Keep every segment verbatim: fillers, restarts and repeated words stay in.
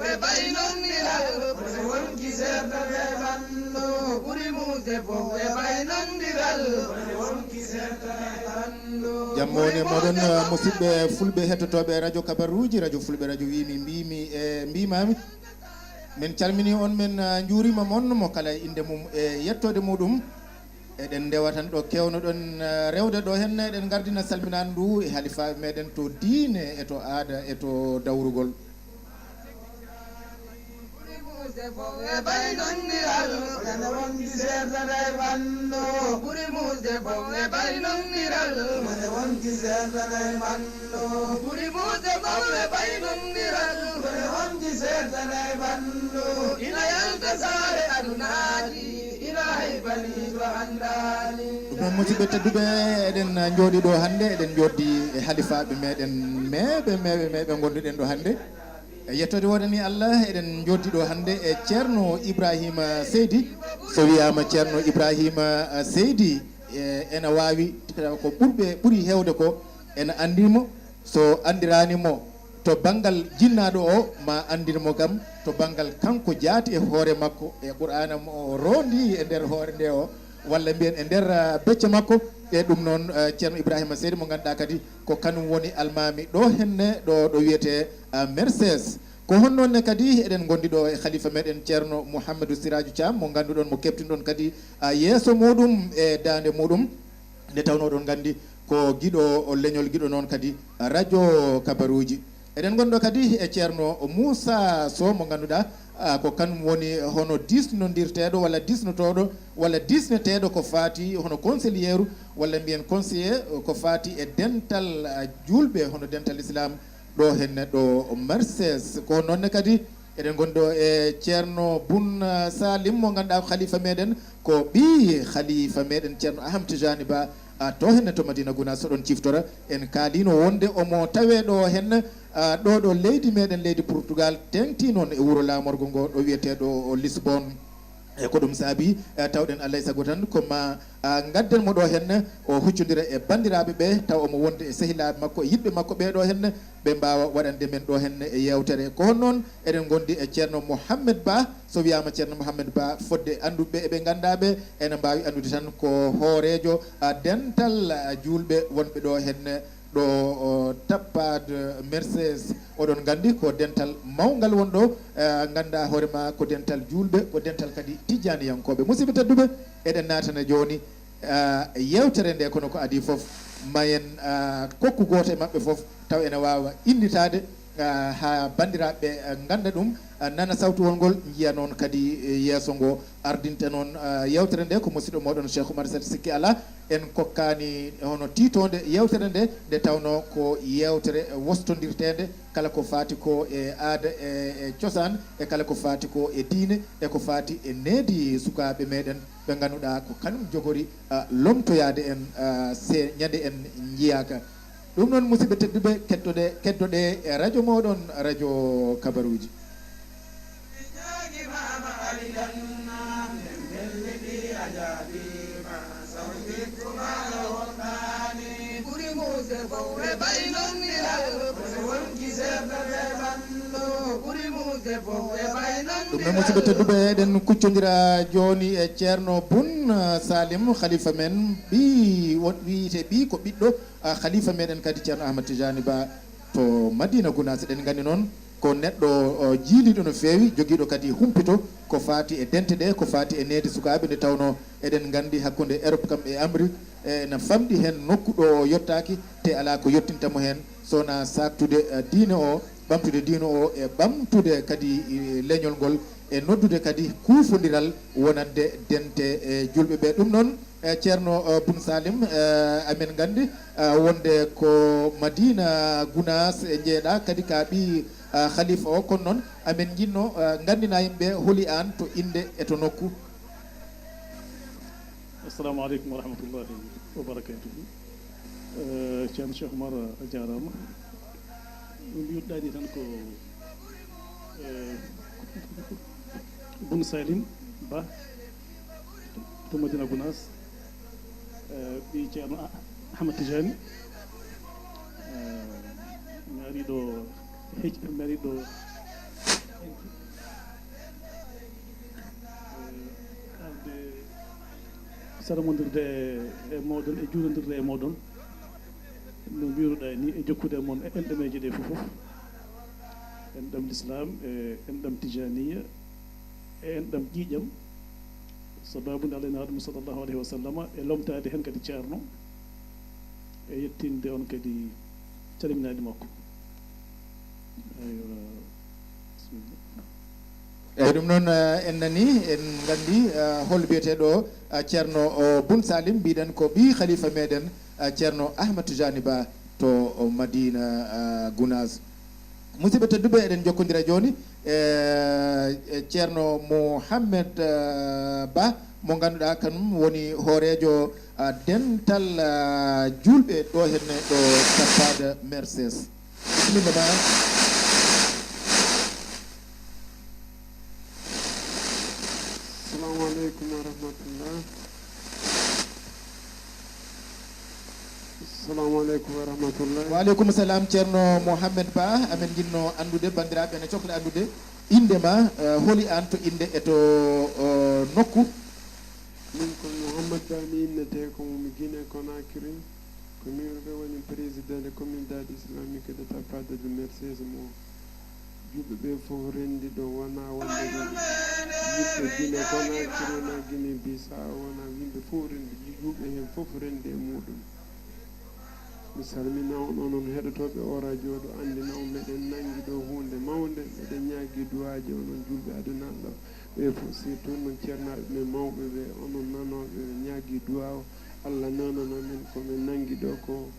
E baynondiral, kono wonki seertata e ɓanndo. Ɓuri muusde fof e baynondiral, kono wonki seertata e ɓanndo. Jam woni e moɗon, musidɓe fulɓe hettotooɓe radio Kabaruuji, radio fulɓe, radio wiimi mbiimi e mbiimaami. Min calminii on, min, ah, njuuriima mon, mo kala e innde mum e yettoode muɗum. Eɗen ndewa tan ɗo keewnoɗon, ah, rewde ɗo henne, eɗen ngardina salminaandu ndu e halifaaɓe meɗen to diine e to aada e to dawrugol. Ɓuri muusde fof e baynondiral, kono wonki seertata e ɓanndo. Ɓuri muusde fof e baynondiral, kono wonki seertata e ɓanndo. Ɓuri muusde fof e baynondiral, kono wonki seertata e ɓanndo. Ina yalta saare adunaaji, ina haybanii to anndaani. Ɗum noon, musidɓe tedduɓe, eɗen njooɗii ɗo hannde, eɗen njooɗdi e halifaaɓe meɗen meeɓe, meeɓe, meeɓe ngonduɗen ɗo hannde. E yettoode woodanii Allah, eɗen njooɗdi ɗo hannde e Ceerno Ibrahima Seydi. So wiyaama Ceerno Ibrahima, eh, Seydi, eh, ena waawi tawa ko ɓurɓe, ɓuri heewde ko ena anndi mo. So anndiraani mo to banngal jinnaaɗo o, ma anndir mo kam to banngal kanko jaati e hoore makko, e Qur'aana mo o roondi e nder hoore nde o, walla mbiyen e nder, ah, becce makko. E ɗum noon, ah, Ceerno Ibrahima Seydi mo ngannduɗaa kadi ko kanum woni almaami ɗo henne, ɗo, ɗo wiyetee, ah, Mercedes. Ko hono noon ne kadi eɗen ngondi ɗo e khalifa meɗen Ceerno Mouhamadou Siraju Thiam mo ngannduɗon, mo keɓtinɗon kadi, ah, yeeso muɗum e daande muɗum, nde tawnoo oɗon nganndi ko giɗo leñol, giɗo noon kadi radio kabaruuji. Eɗen ngonɗo kadi e Ceerno Moussa Sow mo ngannduɗaa, ah, ko kanum woni hono diisnondirteeɗo walla diisnotooɗo walla diisneteeɗo ko faati hono conseillieru walla mbiyen conseiller ko faati e dental, ah, juulɓe hono dental Islam ɗo henne ɗo Mercedes. Ko noon ne kadi eɗen ngonɗo e Ceerno Bun, ah, Salim mo ngannduɗaa ko khalifa meɗen, ko ɓii khalifa meɗen Ceerno Aham Tijani Ba, ah, to henne to Madina Gounass, soɗon ciftora. En kaalino wonde omo tawe ɗo henne, ah, ɗo ɗo leydi meɗen, leydi Portugal, teŋti noon e wuro laamorgo ngo ɗo wiyeteeɗo o Lisbon. E ko ɗum saabi, eh, tawɗen alay sago tan ko ma, ah, ngadden mo ɗo henne, o huccondira e banndiraaɓe ɓe, taw omo wonde e sehilaaɓe makko, e yiɗɓe makko ɓe ɗo henne, ɓe mbaawa waɗande men ɗo henne e yeewtere. Ko hon noon eɗen ngondi e Ceerno Mouhamed Ba. So wiyaama Ceerno Mouhamed Ba, fodde annduɓe ɓe, eɓe nganndaa ɓe, ene mbaawi anndude tan ko hooreejo, ah, dental, ah, juulɓe wonɓe ɗo henne. Ɗo, o, Tappaade Mercedes, oɗon nganndi ko dental mawngal won ɗo, eh, nganndaa hoore ma ko dental juulɓe, ko dental kadi tijjaaniyankooɓe. Musidɓe tedduɓe, eɗen naatana jooni, eh, yeewtere nde, kono ko adii fof, ma en, eh, kokku gooto e maɓɓe fof, taw ene waawa innitaade, eh, haa banndiraaɓe, eh, ngannda ɗum, eh, nana sawtuwol ngol, njiya noon kadi, eh, yeeso ngo. Ardinta noon, ah, yeewtere nde ko musidɗo mooɗon Cheikh Oumar Sène, sikki alaa. En kokkaani hono tiitoonde yeewtere nde, nde tawnoo ko yeewtere wostondirteende kala ko faati ko e aada, e, e cosaan, e kala ko faati ko e diine, e ko faati e needi sukaaɓe meɗen ɓe ngannduɗaa ko kanum jogori, ah, lomtoyaade en, ah, se ñande en njiyaaka. Ɗum noon, musidɓe tedduɓe, kettoɗe, keddoɗe e radio mooɗon, radio Kabaruuji. Ɗum noon, musidɓe tedduɓe, eɗen kuccondira jooni e Ceerno Bun, ah, Salim, khalifa men, ɓii, won, wiyete ɓii ko ɓiɗɗo, ah, khalifa meɗen kadi, Ceerno Ahmad Tijani Ba, to Madina Gounass. Eɗen nganndi noon ko neɗɗo, o, jiiliiɗo no feewi, jogiiɗo kadi humpito ko faati e dente ɗe, ko faati e needi sukaaɓe, nde tawnoo eɗen nganndi hakkunde Europe kam e Amérique, e, na famɗi heen nokku ɗo o yottaaki, te alaa ko yottinta mo heen, so wonaa saaktude, eh, diine o, ɓamtude diine o, e ɓamtude kadi, eh, leñol ngol, e noddude kadi kuufondiral wonande dente, eh, juulɓe ɓe. Ɗum noon, eh, Ceerno, eh, Bun Salim, eh, amen nganndi, eh, wonde ko Madina Gounass e njeeɗa, kadi ka ɓii, eh, khalifa o, kono noon amen njiɗno, eh, nganndina yimɓe holi aan to innde e to nokku. Assalamu aleykum wa rahmatullahi wa barakatuhu. Eh, Ceerno Cheikh Oumar a jaaraama. Ɗum mi yuɗɗaani tan ko, eh, Bun Salim Ba to Madina Gounass, eh, ɓii Ceerno Ah-, Ahmad Tijani. Eh, mi ari ɗo hej-, mi ari ɗo Saramondirde e mooɗon, e juulondirde e mooɗon, no mbiiruɗaa ni, e jokkude e mon e enɗameeje ɗe fof fof, enɗam Lislaam, e enɗam Tijaaniya, e enɗam ƴiiƴam, sabaabu nde Allah e Nulaaɗo mum sallallahu alayhi wa sallama, e lomtaade heen kadi Ceerno, e yettinde on kadi calminaali makko. Eywa, bisimilla. Eyyi, ɗum noon, eh, en nani, en nganndi, eh, hol biyeteeɗo, eh, Ceerno, o, Bun Salim, mbiɗen ko ɓii khalifa meɗen, eh, Ceerno Ahmad Tijani Ba to, o, Madina, eh, Gounass. Musidɓe tedduɓe, eɗen jokkondira jooni e, e Ceerno Mohammed, eh, Ba, mo ngannduɗaa kanum woni hooreejo, eh, dental, eh, juulɓe ɗo henne ɗo Tappaada Mercedes. Bisimilla ma. Assalamu aleykum wa rahmatullah. Assalamu aleykum wa rahmatullah. Wa aleykum salam, Ceerno Mohammed Ba. Amen njiɗno anndude, banndiraaɓe ene cokla anndude innde ma, eh, holi aan to innde e to, eh, nokku? Min ko Mohammed Ba mi innetee, ko mi Guinée Conakry. Ko min ɓe woni président de communauté islamique de Tappaada de Mercedes mo juulɓe ɓe fof renndi ɗo, wonaa wonde ɗum yimɓe Guinée Conakry, wonaa Guinée Bissau, wonaa yimɓe fof renndi, juulɓe heen fof renndi e muɗum. Mi salmina on, onon heɗotooɓe o radio ɗo, anndina on meɗen nanngi ɗo huunde mawnde, meɗen ñaagi duwaaji onon juulɓe aduna ɗo, ɓe fof, surtout noon ceernaaɓe men mawɓe ɓe, onon nanooɓe, ɓe ñaagi duwaa o, Allah nanana men ko men nanngi ɗo ko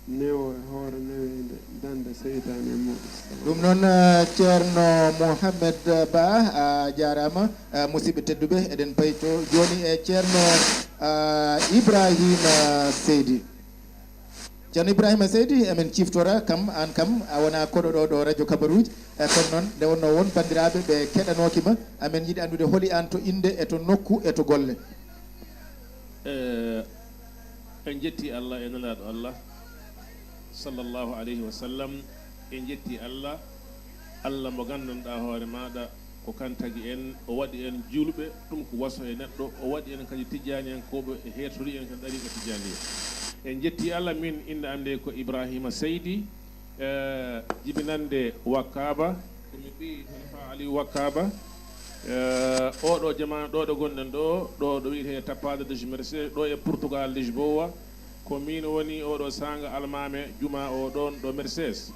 newo e hoore neweende, dannda seytaane e muɗum. Ɗum noon, eh, Ceerno Mohammed Ba, a jaaraama. Eh, musidɓe tedduɓe, eɗen payto jooni e Ceerno, eh, Ibrahima Seydi. Ceerno Ibrahima Seydi, emen ciftora kam, aan kam, a wona koɗo ɗo, ɗo radio Kabaruuji. Eh, kono noon, nde wonno won banndiraaɓe ɓe keɗanooki ma, amen yiɗi anndude holi aan to innde e to nokku e to golle. Eh, en njetti Allah e Nelaaɗo Allah, sallallahu alayhi wa sallam. En njetti Allah, Allah mo nganndanɗaa hoore maaɗa, ko kan tagi en, o waɗi en juulɓe, ɗum ko waso e neɗɗo, o waɗi en kadi tijjaaniyankooɓe, e heertori en kadi ɗariiqa tijjaaniya. En njetti Allah, min innde am nde ko Ibrahima Seydi, eh, jibinannde Wakkaaba, ko mi ɓii Halifa Aliou Wakkaaba. Eh, oɗo jamaanu ɗo ɗo gonɗen ɗo, ɗo, ɗo wiyetee Tappaada de Mercedes, ɗo e Portugal, Lisboa. Ko min woni oɗo saanga almaame juma o ɗon ɗo Mercedes.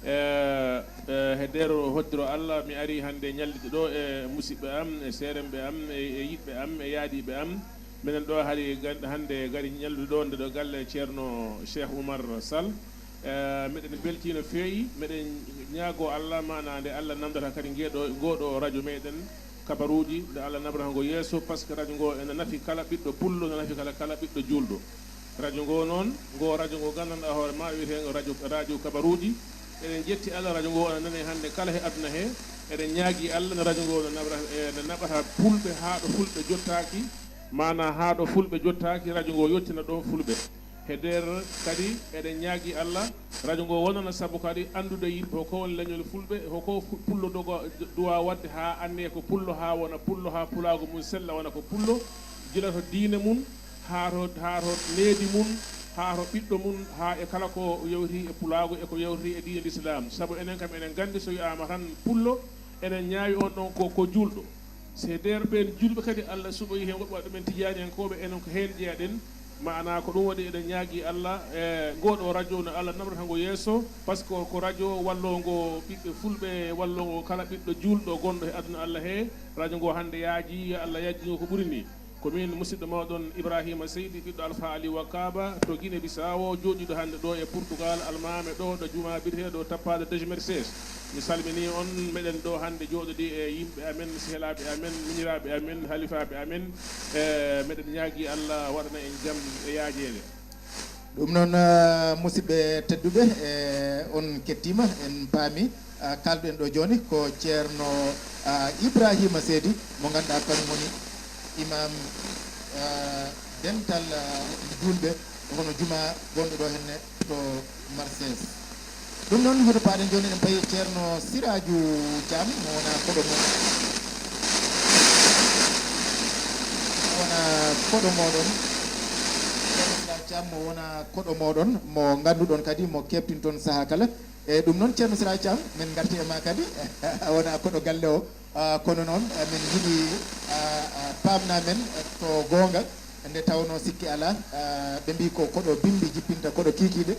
Eh, eh, he nder hoddiro Allah, mi ari hannde ñallitde ɗo e musidɓe am, e seeremɓe am, e, e yiɗɓe am, e yaadiiɓe am. Minen ɗo hari gan-, hannde gari ñallude ɗo nde ɗo galle Ceerno Cheikh Oumar Sall. Eh, meɗen mbeltii no feewi, meɗen ñaagoo Allah, maanaa nde Allah namdata kadi ngeeɗo, ngooɗo radio meɗen, Kabaruuji, nde Allah naɓrata ngo yeeso, par ce que radio ngo ene nafi kala ɓiɗɗo pullo, ene nafi kala, kala ɓiɗɗo juulɗo. Radio ngo noon, ngo radio ngo nganndanɗaa hoore ma, wiyetee ngo radio, radio Kabaruuji. Eɗen njetti Allah, radio ngo ene nanee hannde kala he aduna he. Eɗen ñaagii Allah, no radio ngo no naɓra-, eh, no naɓata fulɓe haa ɗo fulɓe jottaaki, maanaa haa ɗo fulɓe jottaaki, radio ngo yottina ɗoon fulɓe. He nder kadi, eɗen ñaagii Allah, radio ngo wonana sabu kadi anndude yimɓe hoko woni leñol fulɓe, hoko fu-, pullo dogo, duwaa waɗde haa annee ko pullo, haa wona pullo, haa pulaagu mum sella wona ko pullo, gila to diine mum, haa to, haa to needi mum, haa to ɓiɗɗo mum, haa e kala ko yewti e pulaagu e ko yewti e diine Lislaam. Sabu enen kam eɗen nganndi so wiyaama tan pullo, eɗen ñaawi on ɗon ko, ko juulɗo. Se nder ɓeen juulɓe kadi Allah suɓoyi heen woɓɓe waɗɓe men tijaaniyankooɓe, enen ko heen jeyaɗen. Maanaa ko ɗum waɗi eɗen ñaagii Allah, e ngooɗoo radio no Allah naɓrata ngo yeeso, par ce que ko radio wallongo ɓiɓɓe fulɓe, wallongo kala ɓiɗɗo juulɗo gonɗo e aduna Allah he. Radio ngo hannde yaajii, yo Allah yajjin ngo ko ɓuri ni. Ko min musidɗo mooɗon Ibrahima Seydi, ɓiɗɗo Alpha Ali Wakaba, to Guinée Bissau, jooɗiiɗo hannde ɗo e Portugal, almaame ɗo, ɗo juma biyeteeɗo Tappaade Dej Mercedes. Mi salminii on, meɗen ɗo hannde jooɗodii e yimɓe amen, sehelaaɓe amen, miñiraaɓe amen, halifaaɓe amen. E, meɗen ñaagii Allah waɗana en jam e yaajeende. Ɗum noon, ah, musidɓe tedduɓe, e, on kettiima, en paami, ah, kaalduɗen ɗo jooni ko Ceerno, ah, Ibrahima Seydi, mo ngannduɗaa kanum woni imam, ah, dental, ah, juulɓe, hono juma gonɗo ɗo henne to Marseille. Ɗum noon, hoto paaɗen jooni, en payi Ceerno Siraaju Caam, mo wona koɗo mo, mo wona Koɗo mooɗon, Ceerno Siraaj Caam, mo wona koɗo mooɗon, mo ngannduɗon kadi mo keɓtinton sahaa kala. E ɗum noon, Ceerno Siraaj Caam, min ngarti e ma kadi. A wona koɗo galle o. Ah, kono noon, eh, min njiɗi, ah, ah, paamna men, eh, to goonga, nde tawnoo sikki alaa, ah, ɓe mbii ko koɗo bimbi jippinta koɗo kiikiiɗe.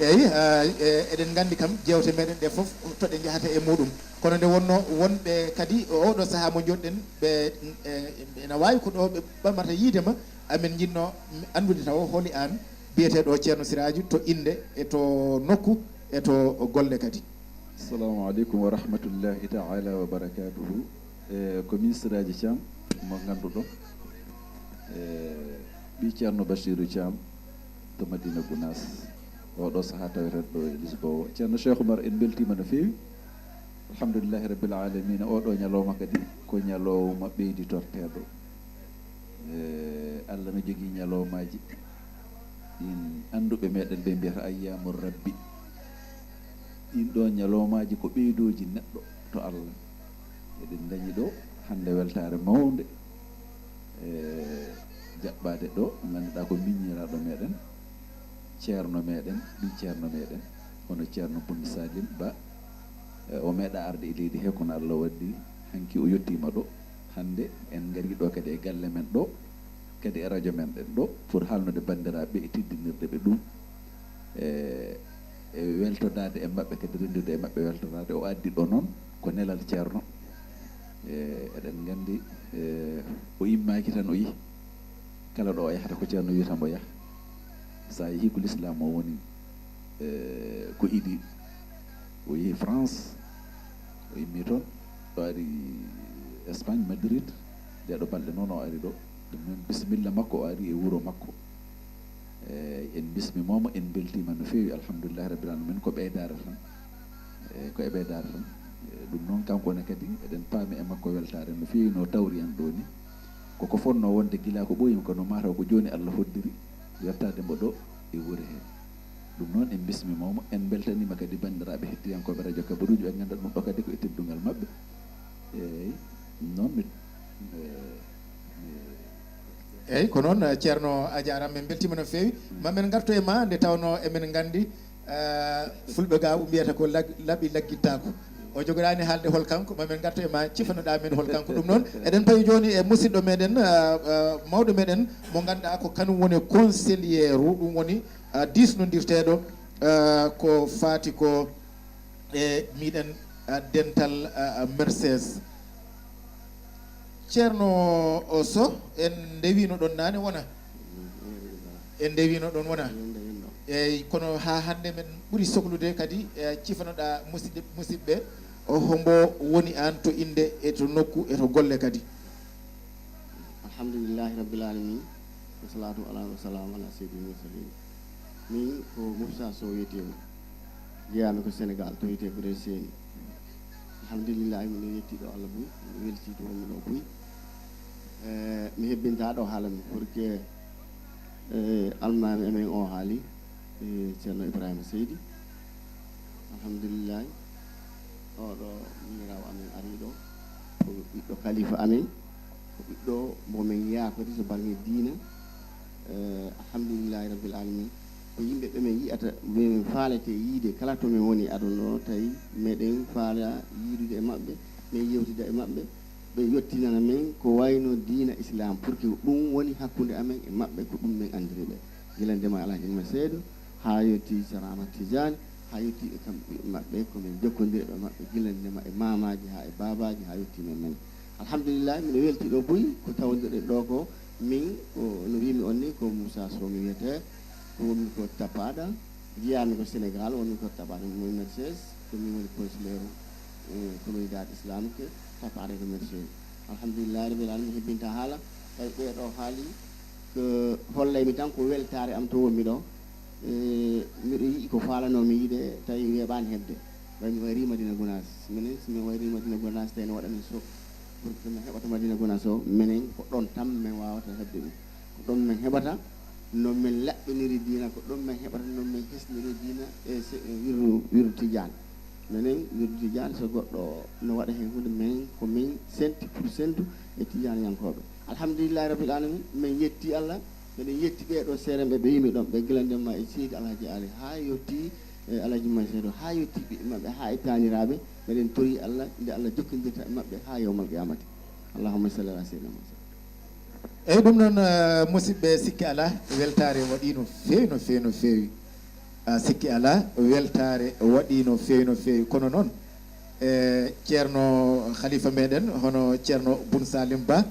Eeyi, ah, e-, eɗen nganndi kam jeewte meɗen ɗe fof to ɗe njahata e muɗum. Kono nde wonnoo wonɓe kadi oɗo sahaa mo njoɗɗen, ɓe, eh, ena waawi ko ɗo ɓe ɓamata yiide ma, amin njiɗnoo anndude taw holi aan biyeteeɗo Ceerno Siraaju to innde e to nokku e to golle kadi. Assalamu aleykum wa rahmatullahi taala wa barakatuhu. E, ko min Siraaji Caam mo ngannduɗon. E, ɓii Ceerno Bachiru Caam to Madina Gunaas. Oɗo sahaa taweten ɗo e Lisboa. Ceerno Cheikh Oumar, en mbeltiima no feewi. Alhamdulillahi rabbil alamina. Oɗo ñalawma kadi ko ñalawma ɓeyditorteeɗo. E, Allah no jogii ñalawmaaji. Ɗin annduɓe meɗen ɓe mbiyata ayyamu rabbi. Ɗin ɗo ñalawmaaji ko ɓeydooji neɗɗo to Allah. Eɗen ndañi ɗo hannde weltaare mawnde, e, jaɓɓaade ɗo, ngannduɗaa ko miñiraaɗo meɗen, ceerno meɗen, ɓii ceerno meɗen, hono Ceerno Bun Salim Ba. E, o meeɗa arde e leydi he, kono Allah waɗi hanki o yettiima ɗo. Hannde en ngarii ɗo kadi e galle men ɗo, kadi e radio men ɗen ɗo, pour haalnude banndiraaɓe e teddinirde ɓe ɗum. E, e weltodaade e maɓɓe, kadi renndude e maɓɓe weltodaade. O addi ɗo noon ko nelal ceerno. E, eɗen nganndi, e, o immaaki tan o yihi. Kala ɗo o yahata ko ceerno wiyata mbo yah. So a yehii ko lislaam o woni, e, ko idi. O yehi France, o immi toon, o ari Espagne, Madrid. Ɗee ɗo balɗe noon o ari ɗo. Ɗum noon bisimilla makko, o ari e wuro makko. E, en bismimooma, en mbeltiima no feewi, alhamdulillahi rabbil alamin, ko ɓeydaare tan. E, ko e ɓeydaare tan. E, ɗum noon kanko ne kadi, eɗen paami e makko weltaare no feewi, no tawri en ɗo ni. Koko fonnoo wonde gila ko ɓooyima, kono mataw ko jooni Allah hoddiri yettaade mbo ɗo e wuro he. Ɗum noon en bismimooma, en mbeltaniima kadi banndiraaɓe hettiyankooɓe radio Kabaruuji, ɓe ngannda ɗum ɗo kadi ko e teddungal maɓɓe. Eeyi, ɗum noon mi, e, mi Eeyi, ko noon, eh, Ceerno, a jaaraama, min mbeltiima no feewi. Ma min ngartu e ma, nde tawnoo emin nganndi, eh, fulɓe ga mbiyata ko lag-, laɓi laggittaako. O jogoraani haalde hol kanko, ma min ngartu e ma, cifanoɗaa min hol kanko. Ɗum noon, eɗen payi jooni e musidɗo meɗen, eh, eh, mawɗo meɗen, mo ngannduɗaa ko kanum woni conseillère, ɗum woni, eh, diisnondirteeɗo, eh, ko faati ko e miɗen, ah, dental, ah, Mercedes. Ceerno Soh, en ndewino ɗon naane wona? En ndewino ɗon wona? Eeyi, kono haa hannde men ɓuri soklude kadi, eh, cifanoɗaa musidɓe, musidɓe, o hombo woni aan to innde e to nokku e to golle kadi? Alhamdulillahi rabbil alamin. Wassalatu ala, wassalamu ala sayyidil mursalin. Min ko Moussa Sow wiyetee mi. Jeyaami ko Sénégal, to wiyetee ko Reseeni. Alhamdulillahi, miɗo yetti ɗo Allah buy, miɗo welti to wonmi ɗo buy. Eh, mi hebbinta ɗo haala mi, pour que, eh, almaami amen o haali, eh, Ceerno Ibrahima Seydi. Alhamdulillahi, oɗo miñiraawo amen ari ɗo, ko ɓiɗɗo kalifa amen, ko ɓiɗɗo mo min yaakori to bannge diina. Eh, alhamdulillahi rabbil alamin. Ko yimɓe ɓe min yi'ata, ɓe min faalete yiide kala to min woni aduna o, tawi meɗen faala yiidude e maɓɓe, min yewtida e maɓɓe, ɓe yottinana min ko wayno diina Islam, pour que ɗum woni hakkunde amen e maɓɓe, ko ɗum min anndiri ɓe. Gila ndema Alhaji Umar Seydo, haa yotti Ceerno Ahmad Tidiane, haa yotti ɓe kamɓe maɓɓe, ko min jokkondiri ɓe maɓɓe, gila ndema e maamaaji haa e baabaaji, haa yotti men men. Alhamdulillahi, miɗo welti ɗo buy, ko tawndirɗen ɗo ko min, ko no wimi on ni, ko Moussa Sow mi wiyetee, ko wonmi ko Tapaɗa, jeyaami ko Sénégal, wonmi ko Tapaɗa, mo Mercedes, ko min woni conseillère, eh, communauté islamique, Tapaɗa ko Mercedes. Alhamdulillahi rabbil alamin, mi hebbinta haala, tawi ɓee ɗo haali, ko hollaymi tan ko weltaare am to wonmi ɗo. Eh, miɗo yi'i ko faalanoomi yiide, tawi weeɓaani heɓde. Way mi wayri Madina Gunaas. Minen, so mi wayri Madina Gunaas, tawi no waɗa min sok. Pour que min heɓata Madina Gunaas o, minen ko ɗon tan min waawata heɓde ɗum. Ko ɗon min heɓata no min laɓɓiniri diina, ko ɗon min heɓata no min hisniri diina e se-, e wirru, wirru Tijaan. Menen wirdu Tijaan, so goɗɗo no waɗa heen huunde, men ko men senti pour sentu e Tijaaniyankooɓe. Alhamdulillahi Rabbil Alamin, men yetti Allah, meɗen yetti ɓee ɗoo seerenɓe ɓe yimi ɗon, ɓe gila ndemma e Seydi Alhaji Ali, haa yotti e Alhaji Mansur, haa yotti ɓiɓɓe maɓɓe, haa e taaniraaɓe, meɗen tori Allah, nde Allah jokkondirta e maɓɓe haa yawmal qiyamati. Allahumma salli ala Sayyidina Muhammad. Eyi, ɗum noon, eh, musidɓe, sikke alaa, weltaare waɗii no feewi, no feewi, no feewi. Ah, sikke alaa, weltaare waɗii no feewi, no feewi. Kono noon, eh, Ceerno Khalifa meɗen, hono Ceerno Bun Salim Ba,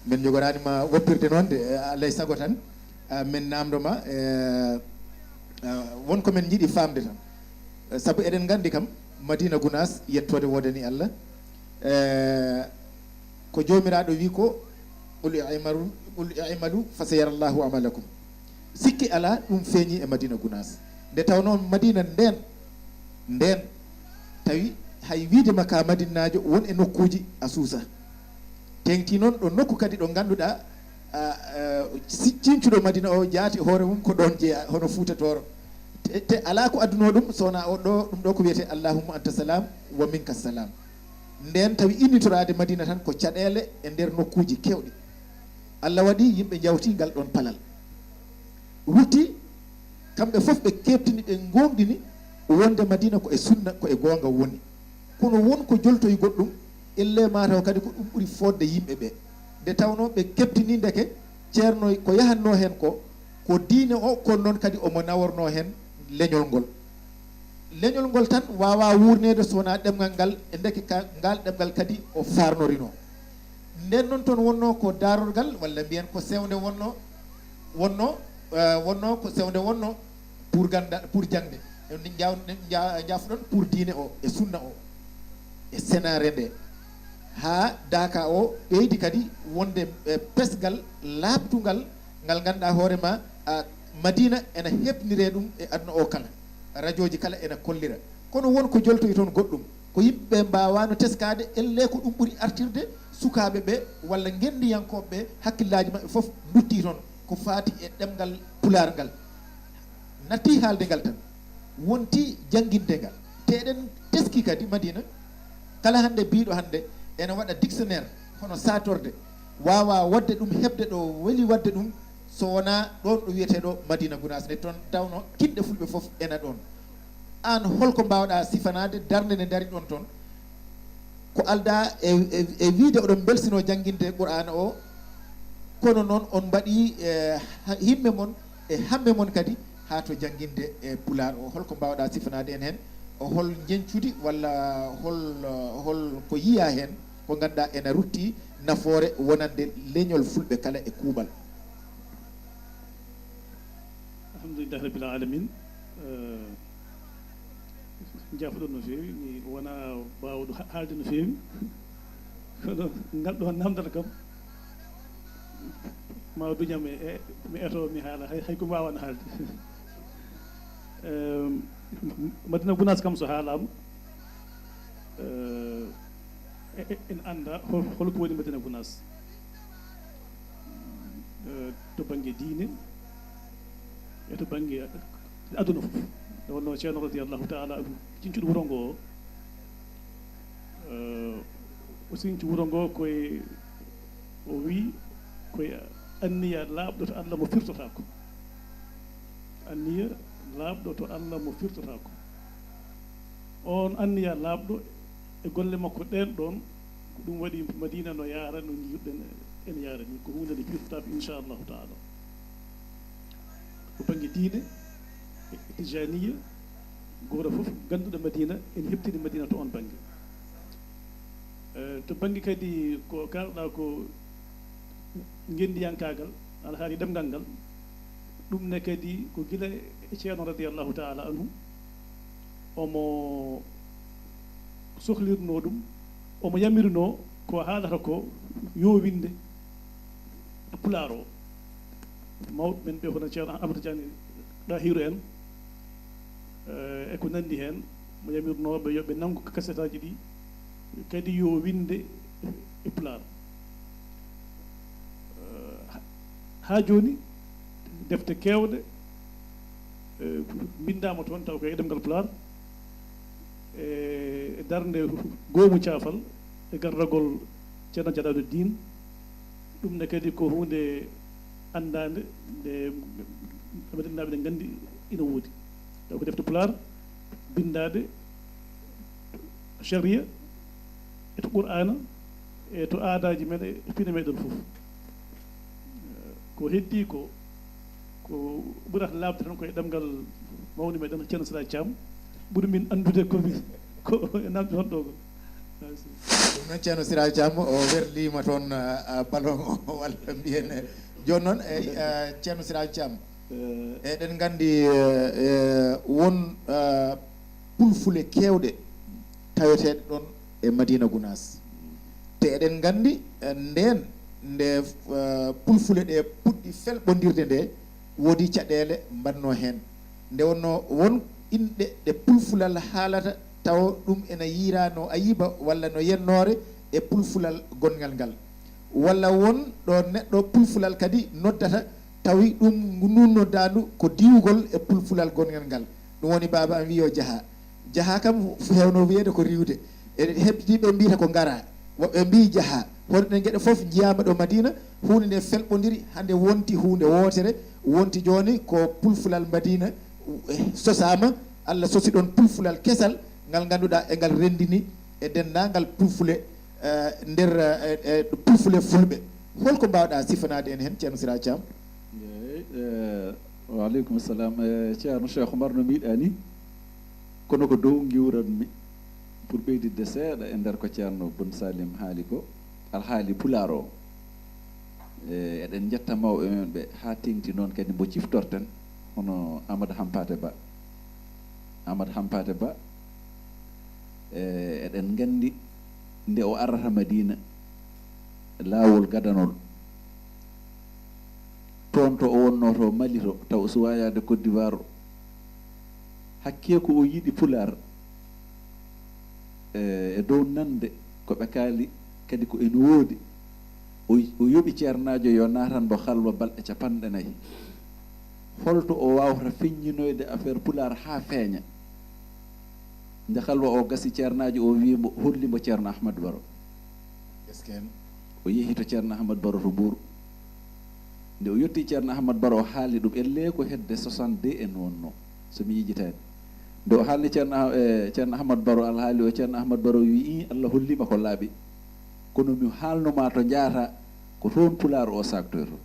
min njogoraani ma woppirde noon de, eh, alay sago tan, ah, min naamndo ma, eh, ah, won ko min njiɗi faamde tan. Eh, sabu eɗen nganndi kam, Madina Gunaas, yettoode woodani Allah. Eh, ko Joomiraaɗo wi ko, "Qul i'malu, qul i'malu, fa sayara Allahu amalakum." Sikke alaa, ɗum feeñi e Madina Gunaas. Nde tawnoo Madina ndeen, ndeen, tawi hay wiide ma ka Madinnaajo, won e nokkuuji a suusa. Teeŋti noon ɗo nokku kadi ɗo ngannduɗaa, a, a, si ciñcuɗo Madina o jaati hoore mum ko ɗoon jeyaa, hono Fuuta Tooro. Te, te alaa ko addunoo ɗum, so wonaa o ɗo, ɗum ɗo ko wiyetee "Allahumma anta salam, wa minka salam." Ndeen tawi innitoraade Madina tan ko caɗeele e nder nokkuuji keewɗi. Allah waɗi yimɓe njawti ngal ɗoon palal. Rutti, kamɓe fof ɓe keɓtini, ɓe ngoongɗini wonde Madina ko e sunna, ko e goonga woni. Kono won ko joltoyi goɗɗum, ellee mataw kadi ko ɗum ɓuri fodde yimɓe ɓe. Nde tawnoo ɓe keɓtini ndeke Ceerno ko yahannoo heen ko, ko diine o, kono noon kadi omo nawornoo heen leñol ngol. Leñol ngol tan waawaa wuurneede so wonaa ɗemngal ngal, e ndeke ka, ngal ɗemngal kadi o faarnorinoo. Ndeen noon toon wonnoo ko daarorgal, walla mbiyen ko sewnde wonnoo, wonnoo, eh, wonnoo ko sewnde wonnoo pour gannda, pour jaŋde. En njaw-, en nja-, njaafuɗon pour diine o, e sunna o, e senaare nde. Haa daaka o ɓeydi kadi wonde, eh, pesgal laaɓtungal, ngal ngannduɗaa hoore ma, a, Madina ena heɓniree ɗum e aduna o kala. Rajooji kala ena kollira. Kono won ko joltoyi toon goɗɗum. Ko yimɓe ɓe mbaawaano teskaade, ellee ko ɗum ɓuri artirde sukaaɓe ɓe, walla ngenndiyankooɓe ɓe, hakkillaaji maɓɓe fof nduttii toon ko faati e ɗemngal Pulaar ngal. Nattii haalde ngal tan, wontii jannginde ngal. Te eɗen teskii kadi Madina, kala hannde biyɗo hannde ena waɗa dictionnaire, hono saatorde, waawaa waɗde ɗum, heɓde ɗo weli waɗde ɗum, so wonaa ɗoon ɗo wiyetee ɗo Madina Gunaas, nde toon tawnoo kinɗe fulɓe fof ena ɗoon. Aan, hol ko mbaawɗaa sifanaade darnde nde ndari ɗoon toon? Ko aldaa e, e, e wiyde oɗon mbelsinoo jannginde Qur'aana o, kono noon on mbaɗii, e, ha-, himme mon e hamme mon kadi haa to jannginde e Pulaar o. Hol ko mbaawɗaa sifanaade en heen? O hol njeñcudi walla hol, hol ko yiyaa heen ko ngannduɗaa ena rutti nafoore wonande leñol fulɓe kala e kuuɓal? Alhamdulillahi Rabbil Alamin. Eh, njaafoɗon no feewi, mi wonaa baawɗo ha-, haalde no feewi. Kono ngal ɗo namdal kam, ma duñam e, e, mi eto, mi haala, hay, hay ko mi waawaano haalde. Em, Madina Gunaas kam so haalaama, eh, e-, e-, en annda hol-, hol ko woni Madina Gunaas. Eh, to bannge diine, e to bannge aduna fof. Nde wonnoo Ceerno radiyallahu taala anhu, ciñcuɗo wuro ngoo o, eh, o siñci wuro ngoo koye, o wii, koye anniya laaɓɗo to Allah mo firtotaako. Anniya laaɓɗo to Allah mo firtotaako. Oon anniya laaɓɗo e golle makko ɗeen ɗoon, ko ɗum waɗi Madina no yaara, no njiiruɗen en yaara ni, ko huunde nde firtotaako, inchallahu taala. Ko bannge diine, e tijaniya, gooto fof ngannduɗo Madina, ene heɓtini Madina to oon bannge. Eh, to bannge kadi ko kaalɗaa ko ngenndiyankaagal, alhaali ɗemngal ngal, ɗum ne kadi ko gila e Ceerno radiyallahu taala anhu, omo sohlirnoo ɗum, omo yamirnoo ko haalata ko yo winde Pulaar o. Mawɓe men ɓe hono Ceerno Amadou Tidiane Dahiru en, eh, e ko nanndi heen, mo yamirnooɓe yo ɓe nanngu kasetaaji ɗi, kadi yo winde e Pulaar. Eh, ha-, haa jooni, defte keewɗe, eh, mbinndaama toon, taw ko e ɗemngal Pulaar. e darnde goomu caafal e gardagol Ceerno Jalaalu Diin. Ɗum ne kadi ko huunde anndaande nde Madinaaɓe ne nganndi ina woodi. Taw ko defte Pulaar binndaade sharia e to Qur'aana e to aadaaji meɗen e pine meɗen fof. Ko heddi ko, ko ɓurata laaɓde tan koye ɗemngal mawni meɗen Ceerno Sira Thiam, ɓuri min anndude ko mi, ko e namdi honɗo ko. Ɗum noon Ceerno Sira Thiam o werliima toon, ah, ah, ballon o walla mbiyen. Jooni noon, eh, ah, Ceerno Sira Thiam, eɗen nganndi, eh, eh, won, ah, pulfule keewɗe taweteeɗe ɗoon e Madina Gunaas. Te eɗen nganndi, eh, ndeen nde, eh, pulfule ɗe puɗɗi felɓondirde nde, woodi caɗeele mbaɗnoo heen. Nde wonnoo won inɗe ɗe pulfulal haalata tawa ɗum ena yiyraa no ayiba walla no yennoore e pulfulal gonngal ngal. Walla won ɗo neɗɗo pulfulal kadi noddata tawi ɗum ngun noddaandu ko diwgol e pulfulal gonngal ngal. Ɗum woni baaba am wiyi o jaha. Jaha kam f-, heewno wiyeede ko riwde. E heɓtiiɓe mbiyata ko ngara. Woɓɓe mbiyi jaha. Hono ɗen geɗe fof njiyaama ɗo Madina, huunde nde felɓondiri, hannde wonti huunde wootere, wonti jooni ko pulfulal Madina, eh, sosaama, Allah sosi ɗon pulfulal kesal, ngal ngannduɗaa e ngal renndini e denndaangal pulfule, eh, nder, eh, eh, pulfule fulɓe. Holko mbaawɗaa sifanaade en heen, Ceerno Sira Thiam? Eey, eh, wa aleykum salam. Eh, Ceerno Cheikh Oumar no mbiɗa ni, kono ko dow ngiwranmi, pour ɓeydidde seeɗa e nder ko Ceerno Boun Salim haali ko, alhaali pulaar o. E, eɗen njetta mawɓe men ɓe haa teeŋti noon kadi mbo ciftorten, hono Amadou Hampate Ba. Amadou Hampate Ba, e, eɗen nganndi nde o arata Madina, laawol gadanol, toon to o wonnoo to Mali to, taw o suwaa yahde Côte d'Ivoire, hakkee ko o yiɗi pulaar, e, e dow nande ko ɓe kaali, kadi ko ene woodi. O, o yoɓi ceernaajo yo naatan mbo halwa balɗe capanɗe nayi. Holto o waawata feññinoyde affaire pulaar haa feeña? Nde halwa o gasi, ceernaajo o wii mbo, holli mbo Ceerno Ahmad Baro. Eskey. O yehi to Ceerno Ahmad Baro to Mbuur. Nde o yetti Ceerno Ahmad Baro, o haalni ɗum, ellee ko hedde soixante-deux en wonnoo, so mi yejjitaani. Nde o haalni Ceerno Ah-, eh, Ceerno Ahmad Baro alhaali o, Ceerno Ahmad Baro wii, "Ii, Allah holliima ko laaɓi. Kono mi haalno ma to njaataa, ko toon pulaar o saaktoytoo."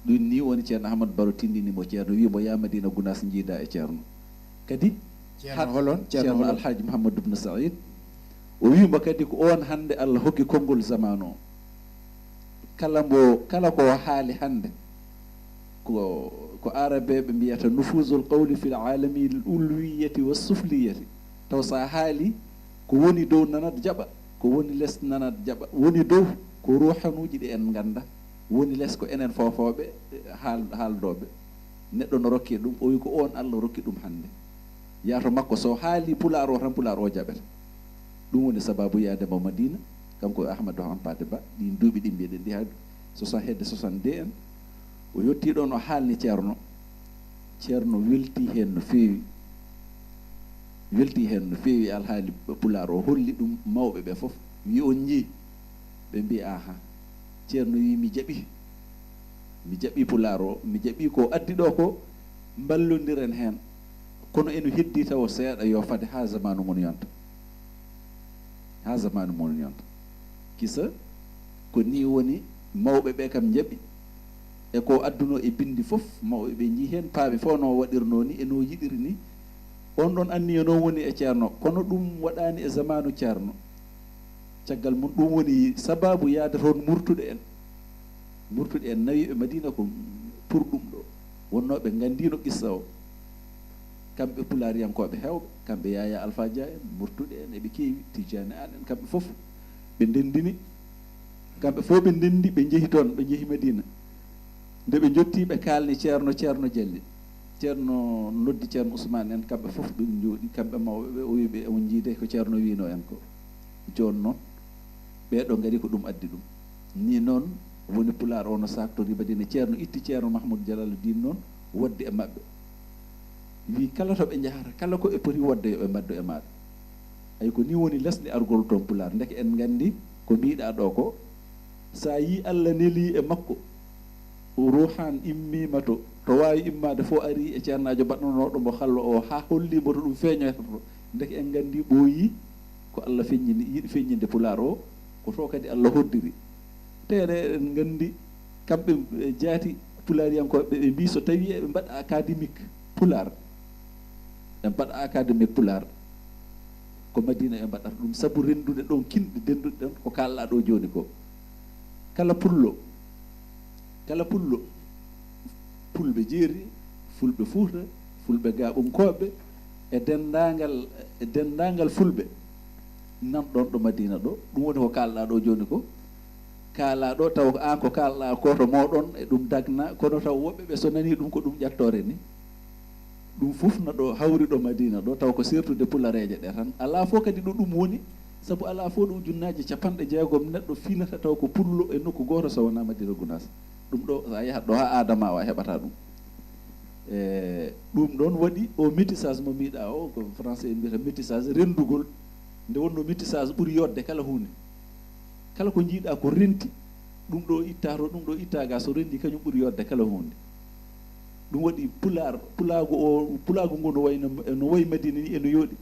Ɗum ni woni Ceerno Ahmad Baro tindini mo Ceerno, wii mo, "Yaa Madina Gunaas, njiidaa e Ceerno." Kadi Ceerno hat-, holon? Ceerno Ceerno holon? Alhaji Mouhamadou Ibn Saïd. O wii mo kadi ko oon hannde Allah hokki konngol zamaanu o. Kala mbo, kala ko haali hannde, ko, ko Arabeeɓe mbiyata nufuzul qawli fil aalami l ulwiyati wa sufliyati. Taw so a haali, ko woni dow nanat jaɓa, ko woni les nanat jaɓa, woni dow ko ruuhanuuji ɗi en ngannda, woni les ko enen foofooɓe, haal-, haaldooɓe. Neɗɗo no rokke ɗum, o wi ko oon Allah rokki ɗum hannde. Yaato makko, so haali pulaar o tan, pulaar o jaɓete. Ɗum woni sababu yaade mo Madina, kanko e Ahmadu Hampate Ba, ɗin duuɓi ɗi mbiɗen ɗi, hay soixante, hedde soixante-deux en. O yettii ɗoon, o haalni Ceerno. Ceerno weltii heen no feewi. Weltii heen no feewi alhaali pulaar o, holli ɗum mawɓe ɓe fof. Wi on njii? Ɓe mbi, "Aha." Ceerno wi, "Mi jaɓi. Mi jaɓi pulaar o. Mi jaɓi ko addi ɗo ko, mballondiren heen. Kono eno heddi tawo seeɗa, yo fade haa zamaanu mon yonta. Haa zamaanu mon yonta." Kisa ko ni woni, mawɓe ɓe kam njaɓi. E ko adduno e bindi fof, mawɓe ɓe njii heen, paaɓe fof no waɗirno ni, e no yiɗiri ni. On ɗon anniya noon woni e Ceerno, kono ɗum waɗaani e zamaanu Ceerno. Caggal mum, ɗum woni sababu yaade toon murtuɗo en. Murtuɗo en nawi ɓe Madina ko pour ɗum ɗo. Wonnoo ɓe nganndiino qissa o. Kamɓe pulaariyankooɓe heewɓe, kamɓe Yaya Alpha Dia en, murtuɗo en, eɓe keewi, Tijjaani Aan en, kamɓe fof ɓe ndenndini. Kamɓe fof ɓe ndenndi, ɓe njehi toon, ɓe njehi Madina. Nde ɓe njottii, ɓe kaalni Ceerno, Ceerno Jalli. Ceerno noddi Ceerno Ousmane en, kamɓe fof ɓe njooɗi, kamɓe mawɓe ɓe, o wi ɓe, "On njiide ko Ceerno wiino en ko." Jooni noon, ɓee ɗo ngari ko ɗum addi ɗum. Ni noon woni pulaar o no saaktori Madina. Ceerno itti Ceerno Mahmoud Jalaluddin noon, wodde e maɓɓe. Wi kala to ɓe njahata, kala ko ɓe poti wodde yo ɓe mbaɗdu e maaɗa. Ay ko ni woni lesɗe argol toon Pulaar. Ndeke en nganndi ko mbiɗa ɗo ko, so a yi Allah neli e makko, ruuhan immiima to, to waawi immaade fof ari e ceernaajo baɗnanooɗo mo hallo o haa holli mbo to ɗum feeñoyta to. Ndeke en nganndi ɓooyi ko Allah feññini, yiɗi feññinde Pulaar o, ko to kadi Allah hoddiri. Teere eɗen nganndi kamɓe, eh, jaati Pulaariyankooɓe ɓe mbi so tawi eɓe mbaɗa académique Pulaar, ɓe mbaɗa académique Pulaar, ko Madina ɓe mbaɗata ɗum, sabu renndude ɗon kinɗe dennduɗe ɗon ko kaalɗa ɗo jooni ko. Kala pullo, kala pullo, Fulɓe Jeeri, Fulɓe Fuuta, Fulɓe Gaaɓunkooɓe, e denndaangal, e denndaangal Fulɓe nan ɗon ɗo Madina ɗo. Ɗum woni ko kaalɗa ɗo jooni ko. Kaalɗa ɗo taw ko aan ko kaalɗa ko to mooɗon e ɗum dagna, kono taw woɓɓe ɓe so nani ɗum ko ɗum ƴattoore ni. Ɗum fof na ɗo hawri ɗo Madina ɗo, taw ko sertude pulareeje ɗe tan. Alaa fof kadi ɗo ɗum woni, sabu alaa fof ɗo ujunnaaje capanɗe jeegom neɗɗo finata taw ko pullo e nokku gooto so wonaa Madina Gunaas. Ɗum ɗo, so a yahat ɗo haa Adama o, a heɓata ɗum. E, ɗum ɗoon waɗi o métissage mo mbiɗa o, ko français en mbiyata métissage, renndugol. Nde wonno métissage ɓuri yodde kala huunde. Kala ko njiiɗa ko renti, ɗum ɗo itta to, ɗum ɗo itta ga, so rendi kañum ɓuri yodde kala huunde. Ɗum waɗi Pulaar, pulaagu o, pulaagu ngu no wayno, no wayi Madina ni, eno yooɗi.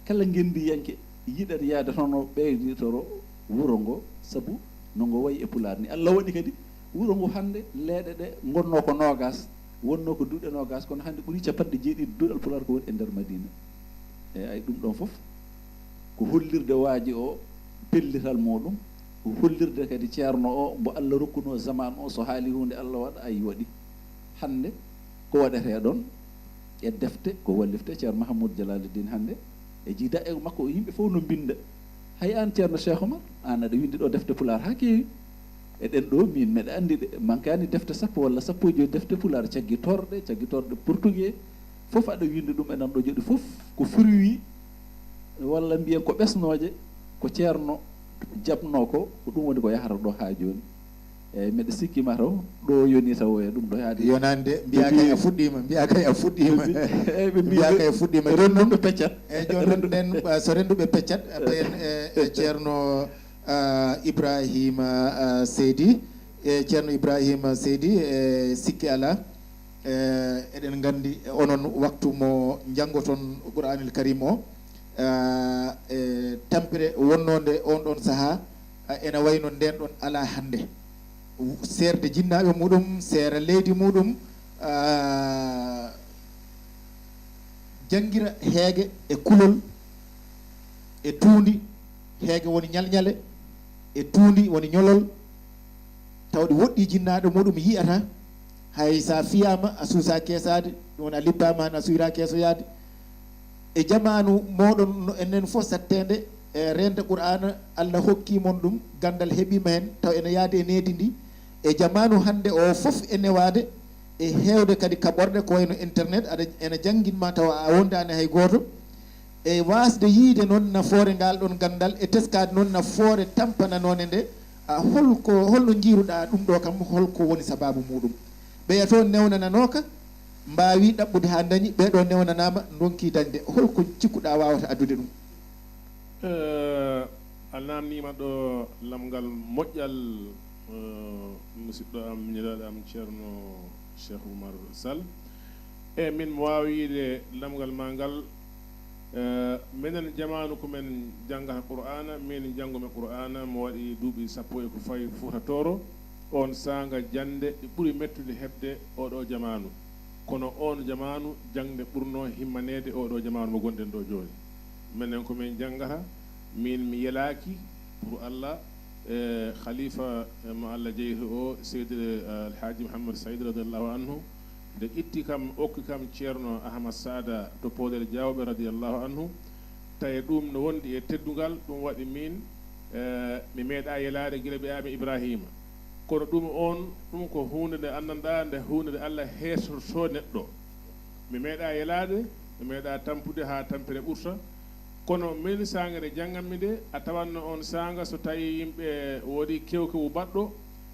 Kala ngenndiyanke yiɗat yahde toon o ɓeyditoro wuro ngo, sabu no ngo wayi e Pulaar ni. Allah waɗi kadi wuro ngo hannde leeɗe ɗe ngonnoo ko noogas, wonnoo ko duuɗe noogas, kono hannde ɓuri capanɗe jeeɗiɗi duɗal Pulaar ko woni e nder Madina. E ay ɗum ɗon fof ko hollirde waaji o pellital muɗum, ko hollirde kadi ceerno o mbo Allah rokkunoo zaman o, so haali huunde Allah waɗa, ay waɗi. Hannde ko waɗetee ɗon e defte, ko wallifte Ceerno Mahamoud Jalaluddin hannde e jiida e makko, yimɓe fof no mbinnda. Hay aan Ceerno Cheikh Oumar, aan aɗa winndi ɗo defte Pulaar haa keewi. Eɗen ɗo, min meɗa anndi ɗe, mankaani defte sappo walla sappo e joyi defte Pulaar, caggitorɗe, caggitorɗe portugais, fof aɗa winndi ɗum e nan ɗo jooɗi fof ko fruit, walla mbiyen ko ɓesnooje, ko ceerno jaɓnoo ko, ko ɗum woni ko yahata ɗo haa jooni. Eeyi, mbeɗa sikki ma taw ɗo yoni taw e ɗum ɗo yaade. Yonande, mbiya kay a fuɗɗiima, mbiya kay a fuɗɗiima. Eeyi, ɓe mbi Mbiya kay a fuɗɗiima. Rennduɓe peccat. Eeyi, jooni noon ɗen, uh, so rennduɓe peccat, uh, ɓen, eh, eh, Ceerno, uh, Ibrahima, uh, Seydi, e Ceerno Ibrahima Seydi, e sikki alaa, e eɗen nganndi onon waktu mo njanngoton Qur'aanil Karim o, uh, e tampere wonnoonde on ɗon sahaa, a, ena wayno ndeen ɗon alaa hannde. Seerde jinnaaɓe muɗum, seera leydi muɗum, a, janngira heege e kulol e tuundi, heege woni ñalñale, e tuundi woni ñolol, tawde woɗɗi jinnaaɗo muɗum yiyata, hay sa fiyaama a suusa keesaade, ɗum woni a lippaama han a suyra keesoyaade. E jamaanu mooɗon no enen fof satteende e reende Qur'aana, Allah hokki mon ɗum, ganndal heɓiima heen, taw ene yaadi e needi ndi. E jamaanu hannde o fof e newaade, e heewde kadi kaɓorɗe ko wayno internet, aɗa, ene janngin ma tawa a wondaani hay gooto. E waasde yiyde noon nafoore ngaal ɗoon ganndal, e teskaade noon nafoore tampananoonde nde, a holko, holno njiiruɗaa ɗum ɗo kam, holko woni sabaabu muɗum? Ɓeya to newnananooka, mbaawi ɗaɓɓude haa ndañi, ɓee ɗo newnanaama, ndonki dañde. Holko cikkuɗaa waawata addude ɗum? Eh, a naamniima ɗo lamngal moƴƴal, eh, musidɗo am, miñiraaɗo am, Ceerno Cheikh Oumar Sall. E min mo waawi wiyde lamngal ma ngal, eh, minen jamaanu ko men janngata Qur'aana, min janngumi Qur'aana, mo waɗi duuɓi sappo e ko fawi Fuuta Tooro, oon saanga jannde ɗe ɓuri mettude heɓde oo ɗoo jamaanu. Kono oon jamaanu, jaŋde ɓurnoo himmaneede oo ɗoo jamaanu mo ngonɗen ɗoo jooni. Menen ko min janngata, miin mi yelaaki pour Allah, e khalifa, e mo Allah jeyi o, Seydi, e, Alhaaji Mouhammad Saïd radiyallahu anhu, nde itti kam, okki kam Ceerno Ahmad Saada to Poodel Jaawɓe radiyallahu anhu, tawi ɗum no wondi e teddungal, ɗum waɗi miin, e, mi meeɗaa yelaade gila ɓiyaami Ibraahiima. Kono ɗum oon, ɗum ko huunde nde anndanɗaa, nde huunde nde Allah heesortoo neɗɗo. Mi meeɗaa yelaade, mi meeɗaa tampude haa tampere ɓurta. Kono min saanga nde jannganmi nde, a tawanno oon saanga so tawi yimɓe woodi kew kew baɗɗo,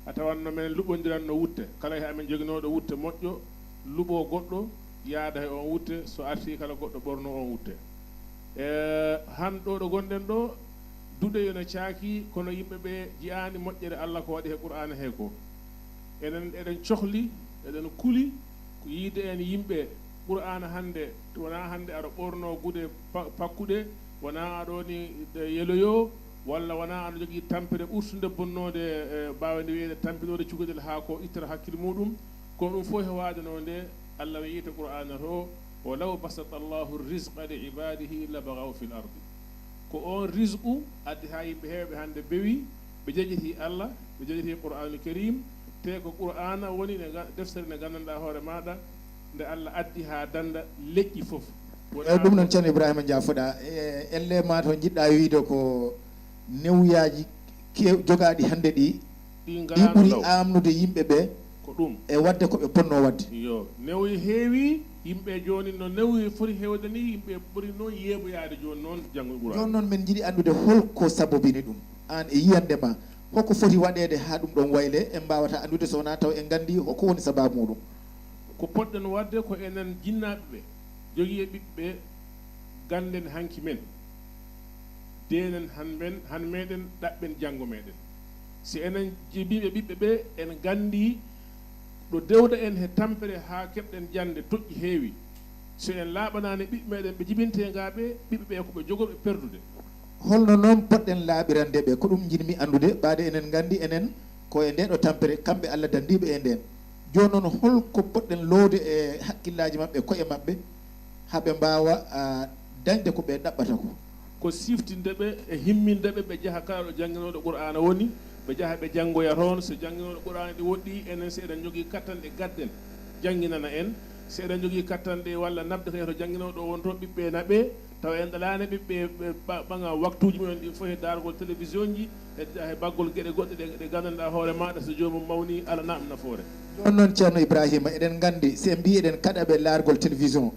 a tawanno men luɓondiranno wutte. Kala he amen joginooɗo wutte moƴƴo, luɓoo goɗɗo, yaada he oon wutte, so artii kala goɗɗo ɓornoo oon wutte. E, han ɗo ɗo ngonɗen ɗo, duɗe yo no caaki, kono yimɓe ɓe jiyaani moƴƴere Allah ko waɗi he Qur'aana he ko. Enen eɗen cohli, eɗen kuli, ko yiide en yimɓe Qur'aana hannde, wonaa hannde aɗa ɓornoo gude pa-, pakkuɗe, wonaa aɗa woni yeloyo, walla wonaa aɗa jogii tampere ɓurtunde bonnoode, e, mbaawde wiyeede tampinoode cukalel haa ko ittata hakkille muuɗum. Ko ɗum fof he waadanoo nde Allah wiyi to Qur'aana to, "Walaw basata Allahu rizqa li ibadihi labagaw fil ardi." Ko oon rizqu addi haa yimɓe heewɓe hannde bewi, ɓe jajatii Allah, ɓe jajatii Qur'aanul Kariim, te ko Qur'aana woni nde nga-, deftere nde nganndanɗaa hoore maaɗa, nde Allah addi haa dannda leƴƴi fof. Wonaa Eyi, ɗum noon, Ceerno Ibrahima Ndiaye Fuɗa, e, elle ma to njiɗɗaa wiyde ko newuyaaji kew-, jogaaɗi hannde ɗi, ɗi ɗi ngaraano ɓuri law. Aamnude yimɓe ɓe Ko ɗum. E waɗde ko ɓe ponnoo waɗde. Yo, newoyi heewi, yimɓe jooni no newoyi foti heewde ni, yimɓe ɓuri noon yeeɓoyaade jooni noon janngo Qur'aana. Jooni noon, min njiɗi anndude hol ko sabobini ɗum, aan e yiyannde ma, hoko foti waɗeede haa ɗum ɗoon wayle, en mbaawata anndude so wonaa taw en nganndi hoko woni sabaabu muuɗum. Ko potɗen waɗde ko enen jinnaaɓe ɓe, jogii e ɓiɓɓe gannden hanki men. Deenen han men, han meɗen, ɗaɓɓen janngo meɗen. Si enen jibiiɓe ɓiɓɓe ɓe, en nganndi ɗo dewda en he tampere haa keɓɗen jannde toƴƴi heewi. So en laaɓanaani ɓiɓɓe meɗen ɓe jibintee ngaa ɓe, ɓiɓɓe ɓe ko ɓe jogorɓe perdude. Holno noon potɗen laaɓirande ɓe? Ko ɗum njiɗmi anndude, ɓaade enen nganndi enen ko e ndee ɗo tampere, kamɓe Allah danndiiɓe e ndeen. Jooni noon, hol ko potɗen loowde e hakkillaaji maɓɓe, ko'e maɓɓe, haa ɓe mbaawa, a, dañde ko ɓe ɗaɓɓata ko? Ko siftinde ɓe e himminde ɓe, ɓe njaha kala ɗo jannginooɗo Qur'aana woni, ɓe njaha ɓe janngoya toon. So jannginooɗo Qur'aana ɗi woɗɗii, enen so eɗen njogii kattanɗe gadden, jannginana en. So eɗen njogii kattanɗe walla naɓde kadi to jannginooɗo won to, ɓiɓɓe naɓee, tawa en ɗalaani ɓiɓɓe ɓe ɓa-, ɓaŋa waktuuji mumen ɗin fof he daargol télévision ji, e, e baggol geɗe goɗɗe ɗe, ɗe nganndanɗaa hoore maaɗa, so joomum mawnii, Alla naɓna nafoore. Jooni noon, Ceerno Ibrahima, eɗen nganndi, si en mbii eɗen kaɗa ɓe laargol télévision,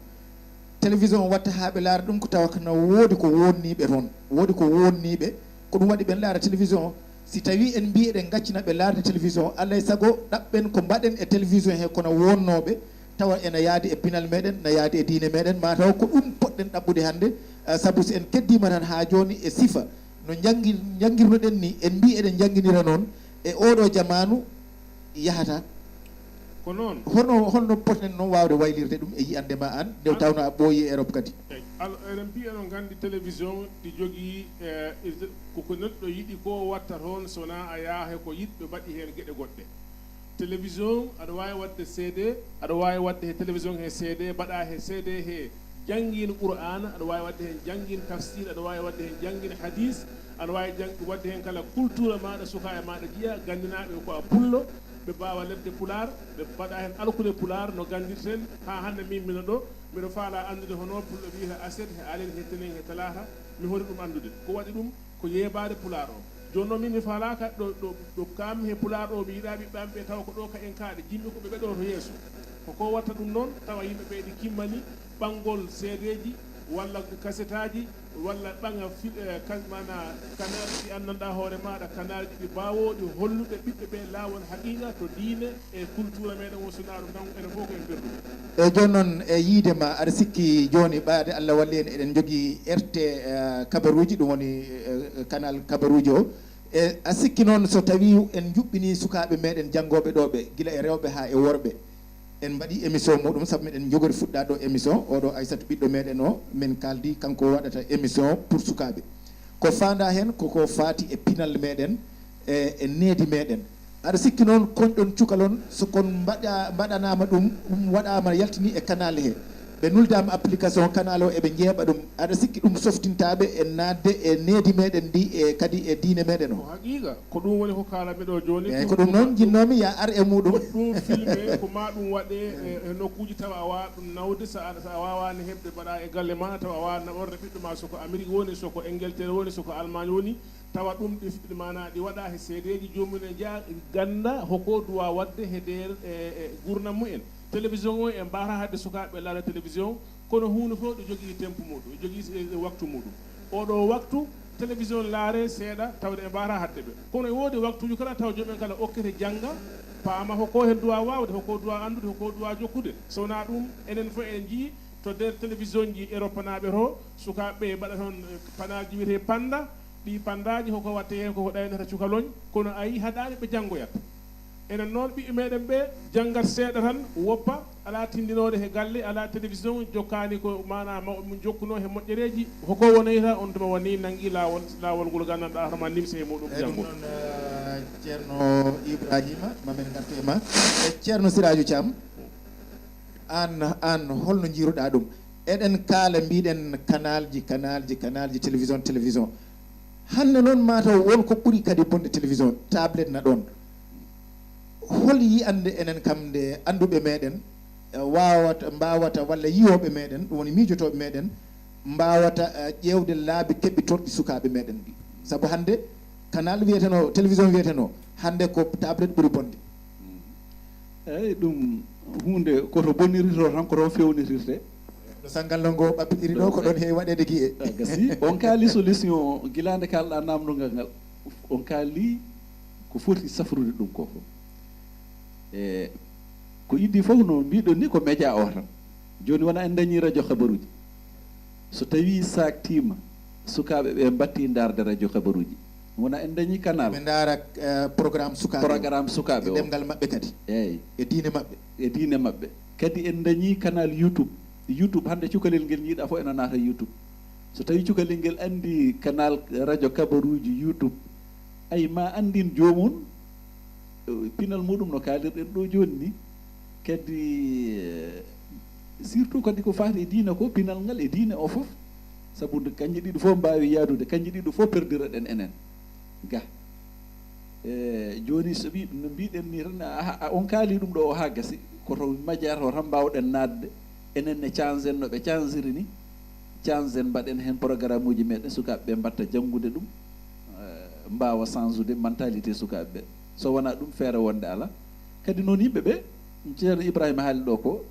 télévision watta haa ɓe laara ɗum ko tawa ko na woodi ko wonniiɓe toon, woodi ko wonniiɓe, ko ɗum waɗi ɓen laara télévision. Si tawii en mbii eɗen ngaccina ɓe laarde télévision, alaa e sago ɗaɓɓen ko mbaɗen e télévision he kono wonnooɓe, tawa ena yaadi e pinal meɗen, na yaadi e diine meɗen, ma taw ko ɗum poɗɗen ɗaɓɓude hannde, ah, sabu so en keddiima tan haa jooni e sifa no njanngi-, njanngirno-ɗen ni, en mbii eɗen njannginira noon, e oɗo jamaanu yahata. Ko noon. Hono, holno poten noon waawde waylirde ɗum e yiyannde ma aan, nde Al- tawnoo a ɓooyi e Europe kadi? Eey. Al-, eɗen mbiya, eɗen nganndi télévision ɗi jogii, eh, irde-, ko, ko neɗɗo yiɗi ko watta toon, so wonaa a yaha he ko yiɗɓe mbaɗi heen geɗe goɗɗe. Télévision, aɗa waawi waɗde C D, aɗa waawi waɗde he télévision he C D, mbaɗa he C D he janngiin Qur'aana, aɗa waawi waɗde heen janngiin tafsir, aɗa waawi waɗde heen janngiin hadis, aɗa waawi jang-, waɗde heen kala kultura maaɗa, sukaaɓe maaɗa njiya, ganndinaaɓe ko a pullo, ɓe mbaawa lebde pulaar, ɓe mbaɗa heen alkule pulaar no nganndirten. Haa hannde min mino ɗo, miɗo faalaa anndude hono pullo wiyata aset he alet he tenen he talaata, mi hooti ɗum anndude. Ko waɗi ɗum? Ko yeebaade pulaar o. Jooni noon, min mi faalaaka ɗo, ɗo, ɗo kaammi he pulaar o, mi yiɗaa ɓiɓɓe am ɓe tawa ko ɗo ka en kaaɗe, jiɗmi ko ɓe ɓeɗoto yeeso. Ko ko watta ɗum noon, tawa yimɓe ɓe ɗi kimmani ɓanngol seedeeji walla kasetaaji walla ɓaŋa fil-, eh, kan-, maanaa kanaalji ɗi anndanɗaa hoore maaɗa, kanaalji ɗi baawooɗi hollude ɓiɓɓe ɓe laawol haqiiqa to diine e kultura meɗen o sunaaru ndangu enen fof ko en perduɓe. E jooni noon, e yiide ma, aɗa sikki jooni ɓaade Allah walli en, eɗen njogii R T, eh, kabaruuji, ɗum woni, eh, kanal kabaruuji o. E a sikki noon so tawii en njuɓɓinii sukaaɓe meɗen janngooɓe ɗo ɓe, gila e rewɓe haa e worɓe, en mbaɗii émission muɗum, sabu meɗen njogori fuɗɗaade ɗo émission, oɗo Aysatu ɓiɗɗo meɗen o, min kaaldi kanko waɗata émission pour sukaaɓe. Ko faandaa heen ko ko faati e pinal meɗen, e, e needi meɗen. Aɗa sikki noon kon ɗon cukalon, so kon mbaɗa-, mbaɗanaama ɗum, ɗum waɗaama yaltini e canal he, ɓe nuldaama application canal o, eɓe njeeɓa ɗum. Aɗa sikki ɗum softintaa ɓe e naatde e needi meɗen ndi, e kadi e diine meɗen o? Ko haqiiqa, ko ɗum woni ko kaalanmi ɗo jooni. Eey, ko ɗum noon njinnoomi ya ar e muɗum. Ko ɗum filme, ko maa ɗum waɗe e, e nokkuuji tawa a waawaa ɗum nawde, so a, so a waawaani heɓde mbaɗa e galle ma, tawa a waawaa naɓorde ɓiɗɗo ma, so ko Amérique woni, so ko Engelteer woni, so ko Allemagne woni, tawa ɗum ɗi, ɗi maanaa ɗi waɗa he seedeeji, joomum ne njeya gannda hoko duwa waɗde he nder, e, e gurdam mumen. Télévision o en mbaawata haɗde sukaaɓe laara télévision, kono huunde fof ɗo jogii tempo muɗum, jogii, e, e waktu muɗum. Oɗo waktu, télévision laare seeɗa, tawde en mbaawata haɗde ɓe. Kono e woodi waktuuji kala taw joomum en kala okkete jannga, Paama hoko hen duwa waawde, hoko duwa anndude, hoko duwa jokkude. So wonaa ɗum, enen fof eɗen njii to nder télévision ji Europe naaɓe to, sukaaɓe ɓe mbaɗa toon, eh, panelji wiyetee panda, ɗi pandaaji koko watte heen koko ɗaynata cukaloñ, kono a yii haɗaani ɓe janngoyat. Enen noon ɓiɓɓe meɗen ɓe janngat seeɗa tan, woppa, alaa tinndinoode he galle, alaa télévision, jokkaani ko maanaa mawɓe mum jokkunoo he moƴƴereeji, hoko wonoyta on tuma woni nanngi laawol, laawol ngol nganndanɗaa hono ma nimse he muɗum. Eyi, ɗum janngo. Noon, eh, Ceerno Ibrahima, ma men ngartu e ma. E Ceerno Siraju Thiam, aan, aan, holno njiiruɗaa ɗum? Eɗen kaala, mbiɗen kanalji, kanalji, kanalji, télévision, télévision. Hannde noon, mataw won ko ɓuri kadi bonde télévision, tablette na ɗoon. Hol yiyannde enen kam nde annduɓe meɗen, eh, waawata, mbaawata, walla yiyooɓe meɗen, ɗum woni miijotooɓe meɗen, mbaawata, eh, ƴeewde laabi keɓitorɗi sukaaɓe meɗen ɗi? Sabu hannde, canal wiyeteno, télévision wiyeteno, hannde ko tablette ɓuri bonde. Eeyi, ɗum huunde ko to bonnirtoo tan, ko toon feewnitirtee. No sanngalnde ngoo ɓaɓɓitiri ɗo, ko ɗoon heewi waɗeede gi'e. A gasi. On kaali solution, gila nde kaalɗaa naamndungal ngal, on kaali ko foti safrude ɗum ko fof. E ko iddi fof no mbiɗon ni ko média o tan. Jooni wona en dañii radio habaruuji. So tawii saaktiima, sukaaɓe ɓe mbattii ndaarde radio habaruuji. Wona en dañii canal. Ɓe ndaara, eh, programme sukaaɓe o. Programme sukaaɓe o. E ɗemngal maɓɓe kadi. Eeyi. E diine maɓɓe. E diine maɓɓe. Kadi en dañii canal YouTube. YouTube hannde cukalel ngel njiiɗaa fof ena naata YouTube. So tawii cukalel ngel anndi canal radio kabaruuji YouTube, ay ma anndin joomum, eh, pinal muɗum no kaalirɗen ɗo jooni ni. Kadi, eh, surtout kadi ko faati e diine ko, pinal ngal e diine o fof. Sabu nde kanji ɗiɗi fof mbaawi yaadude, kanji ɗiɗi fof perdiraɗen enen. Ga. E jooni so wi-, no mbiɗen ni tan, a, a, on kaali ɗum ɗo o haa gasi, ko to majjata o tan mbaawɗen naatde, enen ne cangen no ɓe cangiri ni, cangen mbaɗen heen programme uji meɗen, sukaaɓe ɓe mbatta janngude ɗum, eh, mbaawa changude mentalité sukaaɓe ɓe. So wonaa ɗum, feere wonde alaa. Kadi noon yimɓe ɓe, Ceerno Ibrahima haali ɗo ko,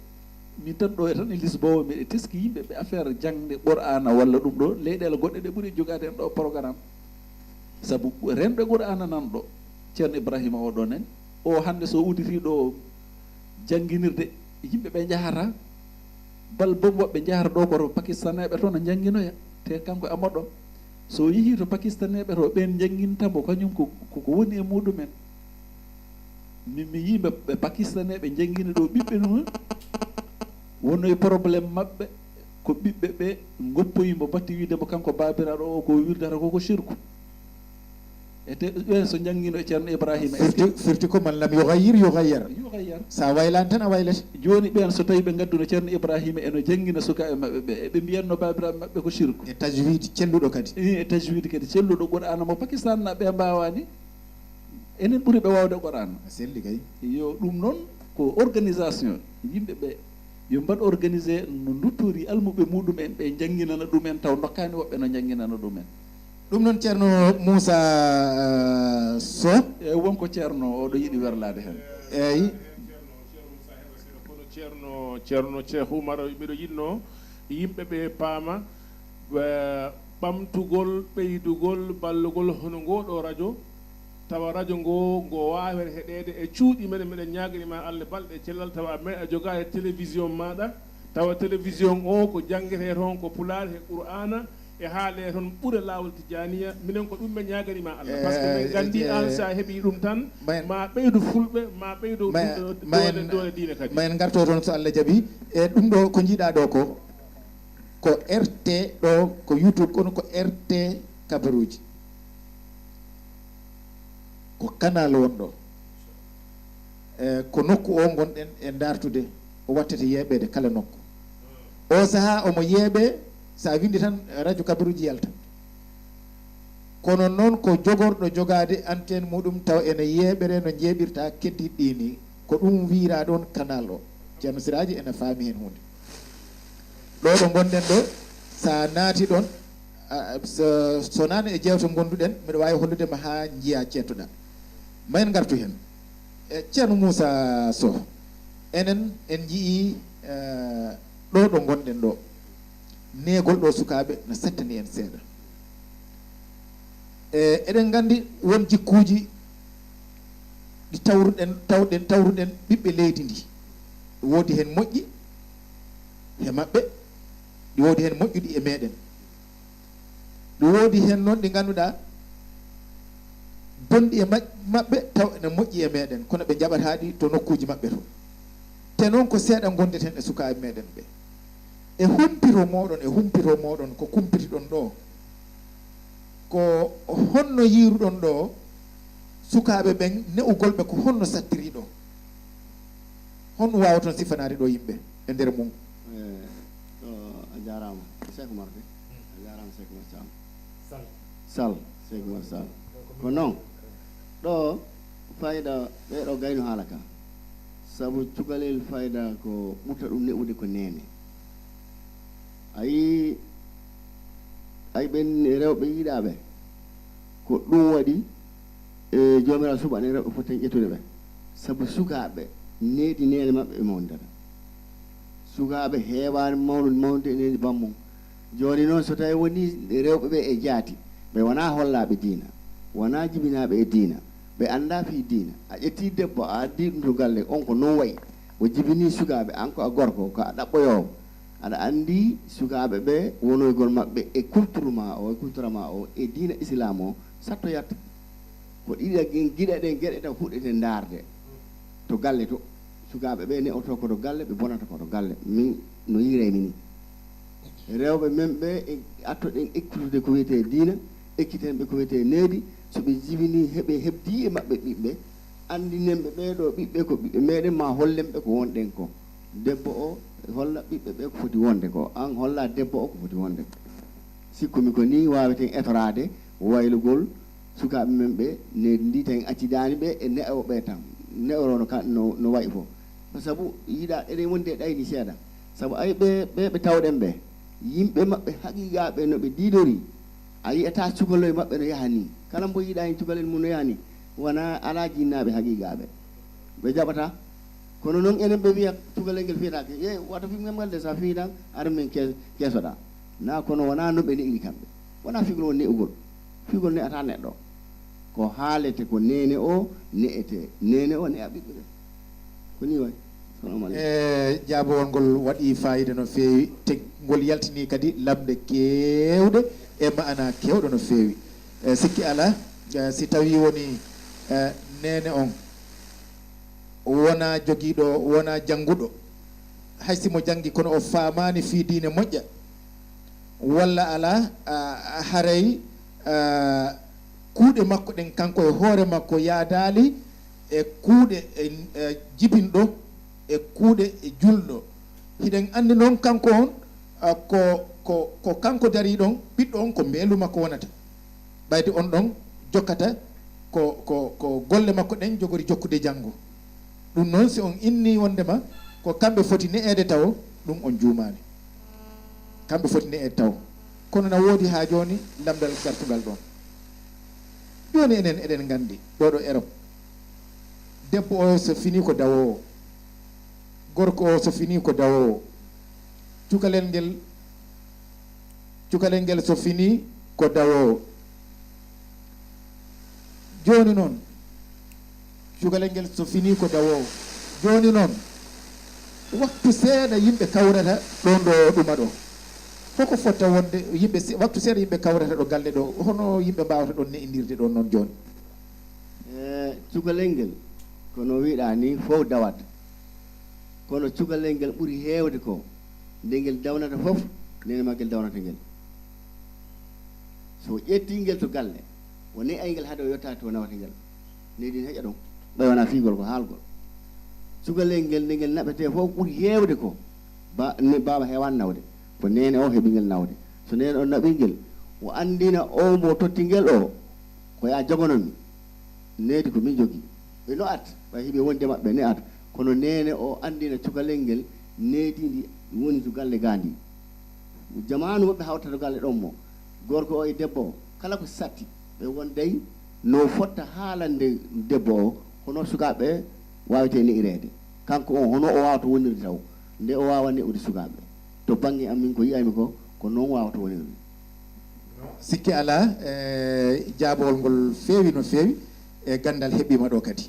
min tan ɗo e tan e Lisboa, miɗe teski yimɓe ɓe affaire jaŋde Qur'aana walla ɗum ɗo, leyɗeele goɗɗe ɗe ɓuri jogaade en ɗo programme. Sabu renɓe Qur'aana nan ɗo, Ceerno Ibrahima o ɗo nen, o hannde so udditi ɗo jannginirde, yimɓe ɓe njahata, bal bom woɓɓe njahata ɗo ko to Pakistaneeɓe to no njannginoya, te kanko e moɗon. So yehii to Pakistaneeɓe to, ɓeen njannginta mo, kañum ko, ko, ko woni e muɗumen. Min mi yii ɓe, ɓe Pakistaneeɓe njanngina ɗo ɓiɓɓe mum, wono e problème maɓɓe, ko ɓiɓɓe ɓe ngoppoyi mo, batti wiide mo kanko baabiraaɗo o, ko wirdata ko, ko sirku. E te, ɓen so njanngino e Ceerno Ibrahima, est-ce que firti, firti ko man lam yugayyir yugayyar. Yugayyar. Sa waylaani tan a waylete. Jooni ɓen so tawi ɓe ngadduno Ceerno Ibrahima eno janngina sukaaɓe maɓɓe ɓe, eɓe mbiyanno baabiraaɓe maɓɓe ko sirku. E tajwid celluɗo kadi. I, e tajwid kadi celluɗo, Qur'aana mo Pakistan naɓe ɓe mbaawani. Enen ɓuri ɓe waawde Qur'aana. A selli kay. Yo ɗum noon ko organisation. Yimɓe ɓe yo mbaɗ organisé no nduttori almuɓe muɗum en ɓe njannginana ɗum en taw ndokkaani woɓɓe no njannginana ɗum en. Ɗum noon Ceerno Muusa, eh, Soh. E won ko Ceerno oɗo yiɗi werlaade heen. Eeyi. Kono Ceerno, Ceerno Cheikh Oumar, miɗo yiɗno yimɓe ɓe paama, eh, ɓamtugol, ɓeydugol, ballugol hono ngoo ɗoo radio, tawa radio ngoo, ngoo waawere heɗeede e cuuɗi men. Miɗen ñaagani ma Allah balɗe e cellal, tawa a me-, a jogaa e télévision maaɗa, tawa télévision o ko janngetee toon ko Pulaar e Qur'aana, e haalee toon ɓure laawol Tijaaniya. Minen ko ɗum min ñaagani ma Allah. Par ce que min nganndi aan, so a heɓii ɗum tan, ma ɓeydu Fulɓe, ma ɓeydu doole, doole diine kadi. Ma en ngarto toon so Allah jaɓii. E ɗum ɗo ko njiiɗaa ɗo ko, ko R T ɗo, ko YouTube, kono ko R T kabaruuji. Ko canal won ɗo. E ko nokku o ngonɗen e ndaartude, o wattete yeeɓeede kala nokku. O sahaa omo yeeɓee, so a winndi tan radio kabaruuji yalta. Kono noon ko jogorɗo jogaade antenne muɗum taw ene yeeɓere no njeeɓirta keddiiɗi ɗi ni, ko ɗum wiyraa ɗoon canal o. Ceerno Siraaji ene faami heen huunde. Ɗo ɗo ngonɗen ɗo, so a naati ɗoon, a, so, so naane e jeewte ngonduɗen, mbiɗa waawi hollude ma haa njiyaa ceettoɗaa. Ma en ngartu heen. E, Ceerno Muusa Soh, enen en njiyii, e, ɗo ɗo ngonɗen ɗo, neegol ɗo sukaaɓe no settani en seeɗa. E, eɗen nganndi won jikkuuji ɗi tawruɗen, tawɗen, tawruɗen ɓiɓɓe leydi ndi. Ɗi woodi heen moƴƴi he maɓɓe, ɗi woodi heen moƴƴuɗi e meeɗen. Ɗi woodi heen noon ɗi ngannduɗaa bonɗi e ma-, maɓɓe, taw ene moƴƴi e meeɗen, kono ɓe njaɓataa ɗi to nokkuuji maɓɓe to. Te noon ko seeɗa ngonndeten e sukaaɓe meeɗen ɓe. E humpito mooɗon, e humpito mooɗon ko kumpitiɗon ɗo, ko honno yiiruɗon ɗo sukaaɓe ɓen, ne'ugol ɓe ko honno sattiri ɗo? Honɗum waawaton sifanaade ɗo yimɓe e nder mum? Eh, ɗo a jaaraama, Seek Umar de. A jaaraama, Seek Umar Caam. Sal. Sal, Seek Umar Sal. Ko noon, ɗo fayda ɓe ɗo gayno haala ka. Sabu cukalel fayda ko ɓurta ɗum ne'ude ko neene. A yii, ay ɓen rewɓe yiɗaaɓe, ko ɗum waɗi e Joomiraaɗo suɓaani rewɓe fof tan ƴettude ɓe. Sabu sukaaɓe needi neene maɓɓe ɓe mawndata. Sukaaɓe heewaani mawnude, mawnude e needi bammum. Jooni noon, so tawii wonii rewɓe ɓe e jaati, ɓe wonaa hollaaɓe diina, wonaa jibinaaɓe e diina, ɓe anndaa fii diina. A ƴettii debbo, a addii ɗum to galle, on ko noon wayi. O jibinii sukaaɓe, aan ko a gorko, ko a ɗaɓɓoyoowo. Aɗa anndi sukaaɓe ɓe wonoygol maɓɓe e kulturu maa o, e kultura maa o, e diina Islaam o, sattoyat. Ko ɗiɗa gen-, giɗa ɗen geɗe taw huɗete ndaarde to galle to. Sukaaɓe ɓe ne'oto ko to galle, ɓe bonata ko to galle. Min no yiiray mi ni. Rewɓe men ɓe e attoɗen ekkitude ko wiyetee diina, ekkiten ɓe ko wiyetee needi, so ɓe jibinii, heɓe heɓdii e maɓɓe ɓiɓɓe, anndinen ɓe ɓee ɗoo ɓiɓɓe ko ɓiɓɓe meɗen, ma hollen ɓe ko wonɗen ko. Debbo o holla ɓiɓɓe ɓe ko foti wonde ko, aan holla debbo o ko foti wonde ko. Sikku mi ko nii waaweten etoraade waylugol sukaaɓe men ɓe, needi ndi tawi accidaani ɓe e ne'ooɓe tan, ne'oroo no ka-, no, no wayi fof. Sabu yiɗa eɗen wondi e ɗayni seeɗa. Sabu ay ɓe, ɓe, ɓe tawɗen ɓe, yimɓe maɓɓe haqiiqaaɓe no ɓe diidorii, a yi'ataa cukalel maɓɓe no yaha nii. Kala mbo yiɗa heen cukalel mum no yaha nii, wonaa, alaa jinnaaɓe haqiiqaaɓe. Ɓe jaɓataa. Kono noon enen ɓe mbiya cukalel ngel fiyetaake. Ye, wata fim ngal de, so a fii tan, ara min ke-, keesoɗaa. Naa kono wonaa no ɓe ne'iri kamɓe. Wonaa figol won ne'ugol. Figol ne'ataa neɗɗo. Ko haalete ko neene o ne'etee. Neene o ne'a ɓiɓɓe ɓe. Ko nii wayi. Salamu aleykum. E, jaabawol ngol waɗi faayiida no feewi. Te ngol yaltini kadi lamɗe keewɗe e ma'ana keewɗo no feewi. E, sikki alaa, e, si tawii wonii, e, neene on wonaa jogiiɗo, wonaa jannguɗo, hay si mo janngi kono o faamaani fii diine moƴƴa, walla alaa, a, a, haray, a, kuuɗe makko ɗen kanko e hoore makko yaadaali e kuuɗe e, e jibinɗo e kuuɗe e julɗo. Hiɗen anndi noon kanko on, a, ko, ko, ko kanko darii ɗon, ɓiɗɗo on ko mbeelu makko wonata. Ɓayde on ɗon jokkata ko, ko, ko golle makko ɗen jogori jokkude janngo. Ɗum noon, si on innii wonndema ko kamɓe foti ne'eede tawo, ɗum on juumaani. Kamɓe foti ne'eede tawo. Kono na woodi haa jooni lamndal gartungal ɗoon. Jooni enen eɗen nganndi ɗoo ɗo Erop, debbo o so finii ko dawoowo, gorko o so finii ko dawoowo, cukalel ngel, cukalel ngel so finii ko dawoowo. Jooni noon, cukalel ngel so finii ko dawoowo. Jooni noon, waktu seeɗa yimɓe kawrata ɗoon ɗo ɗuma ɗo. Hoko fotta wonde yimɓe se-, waktu seeɗa yimɓe kawrata ɗo galle ɗo, hono yimɓe mbaawata ɗoon ne'indirde ɗoon noon jooni? E, cukalel ngel, kono wiɗaa ni, fof dawat. Kono cukalel ngel ɓuri heewde ko, nde ngel dawnata fof, neene maggel dawnata ngel. So ƴettii ngel to galle, o ne'ay ngel hade o yottaade to nawata ngel. Needi ne heƴa ɗum. Ɓay wonaa fiigol ko haalgol. Cukalel ngel, nde ngel naɓetee fof, ɓuri heewde ko, ba-, ne baaba heewaani nawde. Ko neene o heɓi ngel nawde. So neene o naɓii ngel, o anndina o mo totti ngel o, ko yaa jogono mi. Needi ko min jogii. Ɓe no'at, ɓay hiɓe wondi e maɓɓe, ne'at. Kono neene o anndina cukalel ngel, needi ndi woni to galle gaa ndi. Jamaanu maɓɓe hawtata galle ɗon mo. Gorko o e debbo o, kala ko satti, ɓe wonday no fotta haalande debbo o, hono sukaaɓe waawetee ne'ireede. Kanko on, hono o waawata wonirde taw, nde o waawa ne'ude sukaaɓe. To bannge am min ko yi'aymi ko, ko noon waawata wonirde. Sikki alaa, e, jaabawol ngol feewi no feewi, e ganndal heɓɓiima ɗo kadi.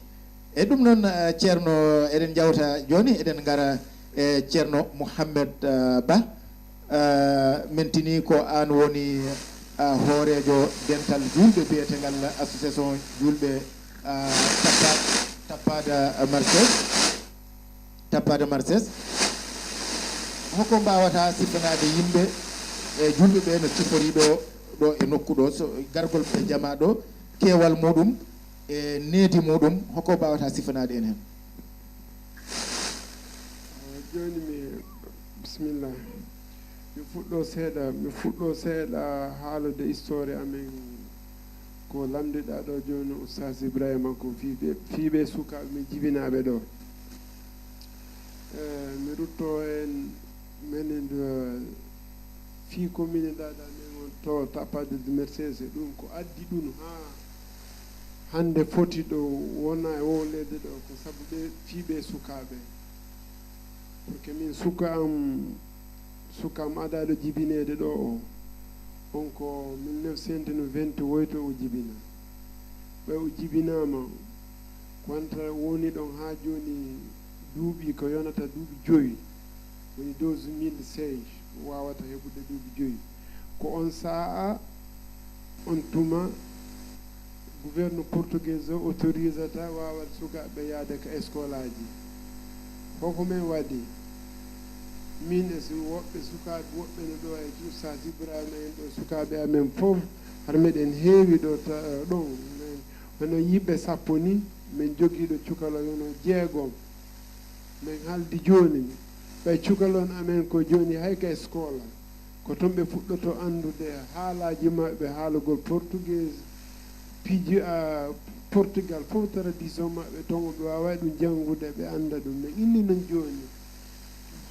E ɗum noon, eh, Ceerno, eɗen njawta jooni, eɗen ngara e Ceerno Mouhamed, eh, Ba. Eh, min tini ko aan woni, eh, hooreejo dental juulɓe biyetengal association juulɓe, eh, Tappa-, Tappada Marseille. Tappada Marseille. Hoko mbaawata siffanaade yimɓe e juulɓe ɓe no cifori ɗo, ɗo e nokku ɗo, so gargol ɓe jamaa ɗo, keewal muɗum, e needi muɗum, hoko mbaawata siffanaade en heen? Jooni mi, bisimilla. Mi fuɗɗo seeɗa, mi fuɗɗo seeɗa haalude histoire amen ko lamndiɗaa ɗo jooni, Oustaz Ibrahima, ko fii ɓe, fii ɓe sukaaɓe men jibinaaɓe ɗo. Eh, mi rutto heen, menen ɗo fii ko minen ɗaɗa men on to Tappada de Mercedes, ɗum ko addi ɗum haa hannde foti ɗo wona e wowleede ɗo ko sabu ɓe fii ɓe sukaaɓe. Pour que min suka am, suka am adaaɗo jibineede ɗo o, on ko mille neuf cent vingt woyto o jibina. Ɓay o jibinaama, ko wonta woni ɗon haa jooni duuɓi ko yonata duuɓi joyi, woni douze mille seize, waawata heɓude duuɓi joyi. Ko on sa'a, on tuma, gouverne portugais o autorisata waawat sukaaɓe yaade ka eskolaaji. Hoko men waɗi? Min e si woɓɓe sukaaɓe woɓɓe no ɗo e Oustaz Ibrahima en ɗo, sukaaɓe amen fof, har meɗen heewi ɗo ta-, ɗon. Men, hono yimɓe sappo ni, men jogii ɗo cukalo yono jeegom. Men haldi jooni, ɓay cukalon amen ko jooni hay ka eskola, ko ton ɓe fuɗɗoto anndude haalaaji maɓɓe, haalugol portugais, piiji, a, Portugal fof, tradition maɓɓe, ton ɓe waaway ɗum janngude, ɓe annda ɗum. Men inni non jooni,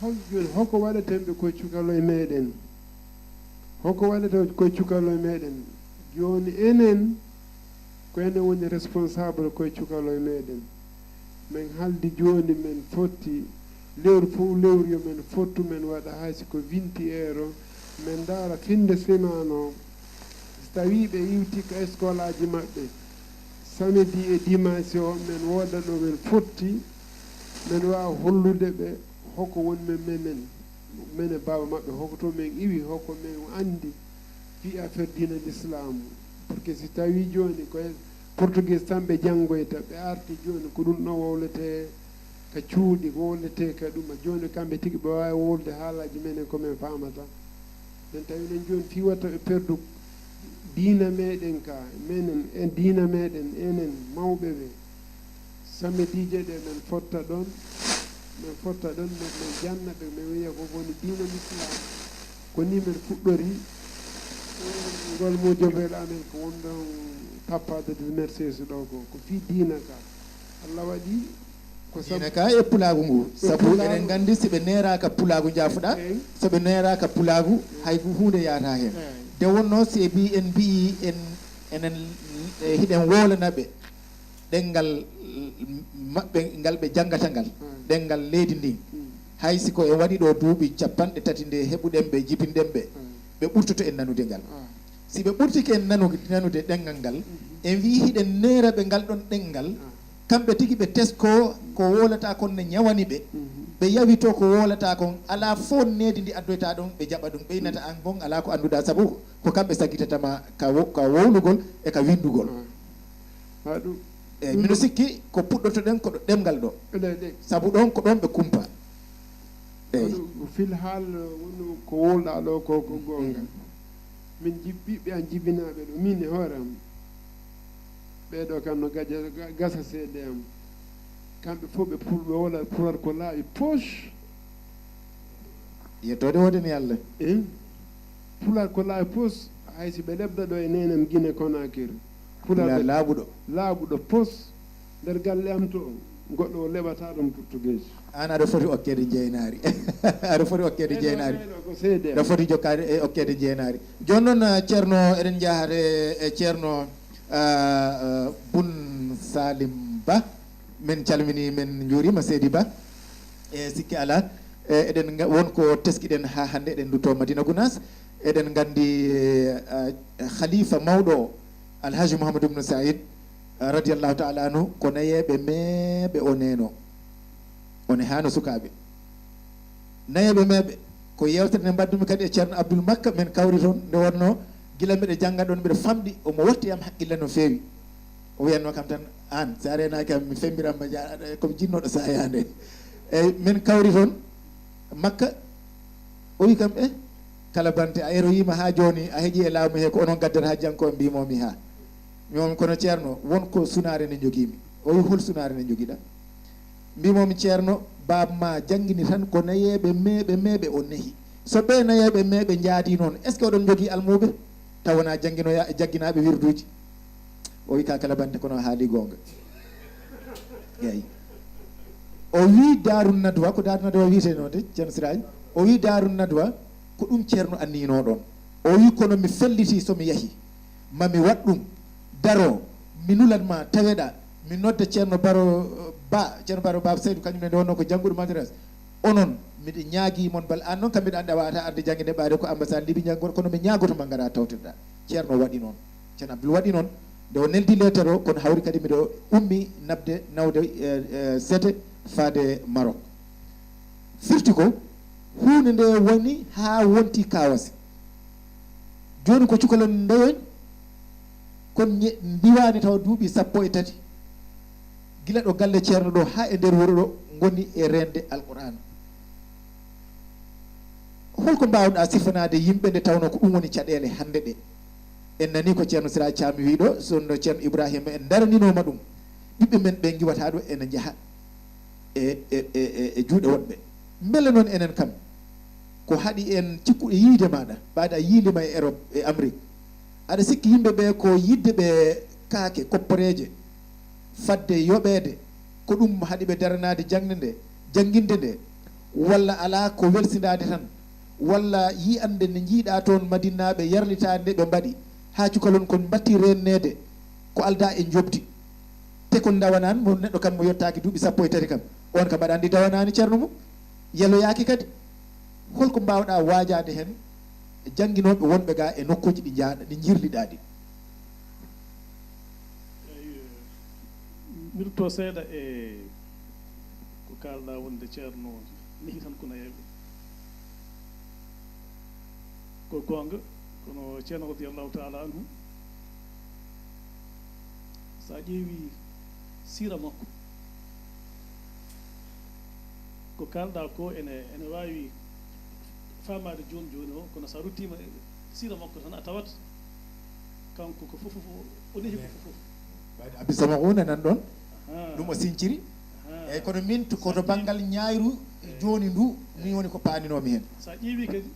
hol jooni, hoko waɗeten ɓe koye cukalo e meɗen? Hoko waɗeten koye cukalo e meɗen? Jooni enen, ko enen woni responsable koye cukalo e meɗen. Men haldi jooni men fotti, lewru fof lewru yo men fottu, men waɗa hay si ko vingt euro, men ndaara finde semaine o. Si tawii ɓe iwti ka eskolaaji maɓɓe, samedi e dimanche o, men wooda ɗo men fotti, men waawa hollude ɓe hoko woni men, men, men, men e baaba maɓɓe, hoko to men iwi, hoko men anndi fii affaire diina l'islam. Pour que si tawii jooni ko e portugais tan ɓe janngoyta, ɓe arti jooni ko ɗum ɗo wowletee ka cuuɗi, wowletee ka ɗum, jooni kamɓe tigi ɓe waawi wowlude haalaaji menen ko men faamata. Men tawi non jooni fii watta ɓe perdu diina meɗen ka, menen e diina meɗen enen mawɓe ɓe. Samediije ɗe men fotta ɗon, men fotta ɗon, men, men janna ɓe, men wiya ko woni diina l'islam. Ko ni men fuɗɗori ngol mojobel amen ko wonɗon Tappada de Mercedes ɗo ko, ko fii diina ka. Allah waɗi ko sabu diina ka e pulaagu ngu. E sabu pulaagu. Eɗen nganndi si ɓe neeraaka pulaagu njaafuɗaa, eey, so ɓe neeraaka pulaagu, eey, hay ko huunde yahata heen. Eey. Nde wonnoo si e mbi-, en mbiyi en, enen, e, hiɗen wowlana ɓe ɗenngal, mm, maɓɓe ngal ɓe janngata ngal, mm, ɗenngal leydi ndin. Mm. Hay si ko en waɗi ɗo duuɓi capanɗe tati nde heɓuɗen ɓe, jibinɗen ɓe, mm, ɓe ɓurtoto en nanude ngal. Mm. Si ɓe ɓurtike en nanu-, nanude ɗenngal ngal, mm-hmm, en wiyi hiɗen neera ɓe ngal ɗon ɗenngal, mm, kamɓe tigi ɓe tesko ko wowlata kon ne ñawani ɓe, mm-hmm, ɓe yawito ko wowlata kon, alaa fof needi ndi addoyta ɗon ɓe jaɓa ɗum, ɓe innata an bon alaa ko annduɗaa sabu ko kamɓe saggitatama ka wo-, ka wowlugol e ka winndugol. Mm. Haa ɗum. Eey, ɗum miɗo ɗum sikki ko puɗɗotoɗen ko ɗo ɗemngal ɗo. Eɗe, eɗe. Sabu ɗon ko ɗon ɓe kumpa. Eey. Ko ɗum, ko fil haal wonno ko wowlɗaa ɗo ko, ko goonga. Mm. Min jib-, ɓiɓɓe an jibinaaɓe ɗo, min e hoore am. Ɓee ɗo kam no gaja-, ga-, gasa seede am. Kamɓe fof ɓe pul-, ɓe wowla pular ko laaɓi poche. Yettoode woote ni Allah. Eh? Pular ko laaɓi poche, hay si ɓe lebda ɗo e neenam Gine Konakiri. Pular laaɓuɗo. Laaɓuɗo pos nder galle am to, goɗɗo o leɓata ɗon portugais. Aan aɗa foti okkeede njeenaari. Aɗa foti okkeede njeenaari. Ko seede. Aɗa foti jokkaade e okkeede njeenaari. Jooni noon, eh, Ceerno, eɗen njaha e, e Ceerno, ah, ah, Bun Salim Ba. Min calminii, min njuuriima Seydi Ba. E sikke alaa, e, eɗen nga-, won ko teskiɗen haa hannde, eɗen nduttoo Madina Gunaas. Eɗen nganndi, e, a, Khalifa mawɗo o, Alhaji Mouhamadou Ibn Saïd, Radiyallahu taala anhu, ko nayeeɓe meeɓe o neeno. O nehaano sukaaɓe. Nayeeɓe meeɓe, ko yeewtere nde mbaɗdumi kadi e Ceerno Abdul Makka, men kawri toon, nde wonnoo gila mbiɗa jannga ɗoon, mbiɗa famɗi, omo watti am haqqille no feewi. O wiyatnoo kam tan, "Aan, so a reenaaki kam, mi femmbiran ma, jaa-, aɗa, ko mi jinnooɗo saayaande." Eeyi, men kawri toon Makka, o wi kam, "Eh, Kala Bante, a eroyiima haa jooni, a heƴii e laamu he, ko onon gaddata haa janngo?" Mbiimi mo, "Mi haa." Mbiimi mo, "Kono Ceerno, won ko sunaare nde njogiimi." O wi, "Hol sunaare nde njogiɗaa?" Mbiimi mo, "Ceerno, baaba ma janngini tan ko nayeeɓe meeɓe meeɓe o nehi. So ɓee nayeeɓe meeɓe njaadii noon, est-ce que oɗon njogii almuuɓe taw wonaa jannginoya-, jagginaaɓe wirduuji?" O wi, "Ka Kala Bante, kono a haalii goonga." Eeyi. O wi Daaru Nadwa, ko Daaru Nadwa wiyetee noon de, Ceerno Siraaj. O wi Daaru Nadwa, ko ɗum Ceerno anniyinoo ɗoon. O wi, "Kono mi fellitii so mi yahi, ma mi waɗ ɗum, daroo, mi nulat ma, taweɗaa, mi nodda Ceerno Baro Ba, Ceerno Baro Ba Seydu, kañum ne nde wonnoo ko jannguɗo madrasa. Onon, miɗo ñaagii mon bal, aan noon kam mbiɗa anndi a waawataa arde jannge nde ɓaade ko ambassade Libi ñaagor, kono mi ñaagoto ma ngaraa tawtirɗaa." Ceerno waɗi noon. Ceerno Abdul waɗi noon. Nde o neldi leetar o, kono hawri kadi miɗo ummi naɓde, nawde, eh, eh, sete faade Maroc. Firti ko huunde nde woni haa wonti kawasi. Jooni ko cukalel ndeyoñ, kono ñe-, ndiwaani tawa duuɓi sappo e tati. Gila ɗo galle Ceerno ɗo haa e nder wuro ɗo ngoni e reende Alqur'aana. Holko mbaawɗaa sifanaade yimɓe nde tawnoo ko ɗum woni caɗeele hannde ɗe? En nanii ko Ceerno Siraaj Caam wiyi ɗo, so no Ceerno Ibraahiima en ndaraninooma ɗum. Ɓiɓɓe men ɓe ngiwataa ɗo ene njaha e, e, e, e, e juuɗe woɗɓe. Mbele noon enen kam, ko haɗi en cikkuɗe yiide maaɗa, ɓaade a yiilima e Europe, e Amérique? Aɗa sikki yimɓe ɓe ko yiɗde ɓe kaake, kopporeeje, fadde yoɓeede, ko ɗum haɗi ɓe daranaade jaŋde nde, jannginde nde, walla alaa ko welsindaade tan, walla yiyande nde njiiɗaa toon Madinnaaɓe yarlitaade nde ɓe mbaɗi, haa cukalon kon mbatti reenneede ko aldaa e njoɓdi? Te kon ndawanaani mo neɗɗo kam mo yottaaki duuɓi sappo e tati kam, on kam aɗa anndi dawanaani ceerno mum, yeloyaaki kadi. Holko mbaawɗaa waajaade heen e jannginooɓe wonɓe gaa e nokkuuji ɗi njaaɗa, ɗi njirliɗaa ɗi? Eey, mi rutto seeɗa e ko kaalɗaa wonde ceerno nehi tan ko nayeeɓe. Ko goonga, kono ceerno radiyallahu taala anhu, so a ƴeewi siira makko, ko kaalɗaa ko ene, ene waawi faamaade jooni jooni o, kono so a ruttiima e siira makko tan, a tawat kanko ko fof, fof, o nehi ko fof, fof. Ɓayde Abdou Samahou ne nan ɗoon. Ahaa. Ɗum o sinciri. Ahaa. Eeyi, kono min to, ko to banngal ñaayru jooni ndu, min woni ko paaninoomi heen. So a ƴeewi kadi,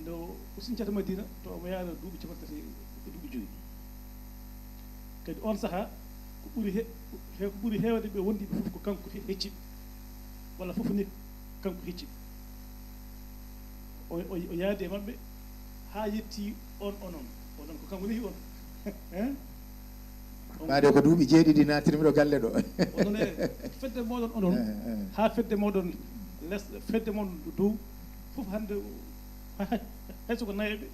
nde o sincata Madina, to omo yaara duuɓi capanɗe tati e duuɓi joyi. Kadi oon sahaa, ko ɓuri he-, he-, ko ɓuri heewde ɓe wondiiɓe fof ko kanko he-, hecci ɓe, walla fof ni kanko hecci ɓe. O, o, o yaadi e maɓɓe haa yetti on, onon. Onon ko kanko nehi on. Hein? On Ɓaade ko duuɓi jeeɗiɗi naatirmi ɗo galle ɗo. Onon e fedde mooɗon onon, eh, eh, haa fedde mooɗon les, fedde mooɗon dow, fof hannde o, hay so ko nayeeɓe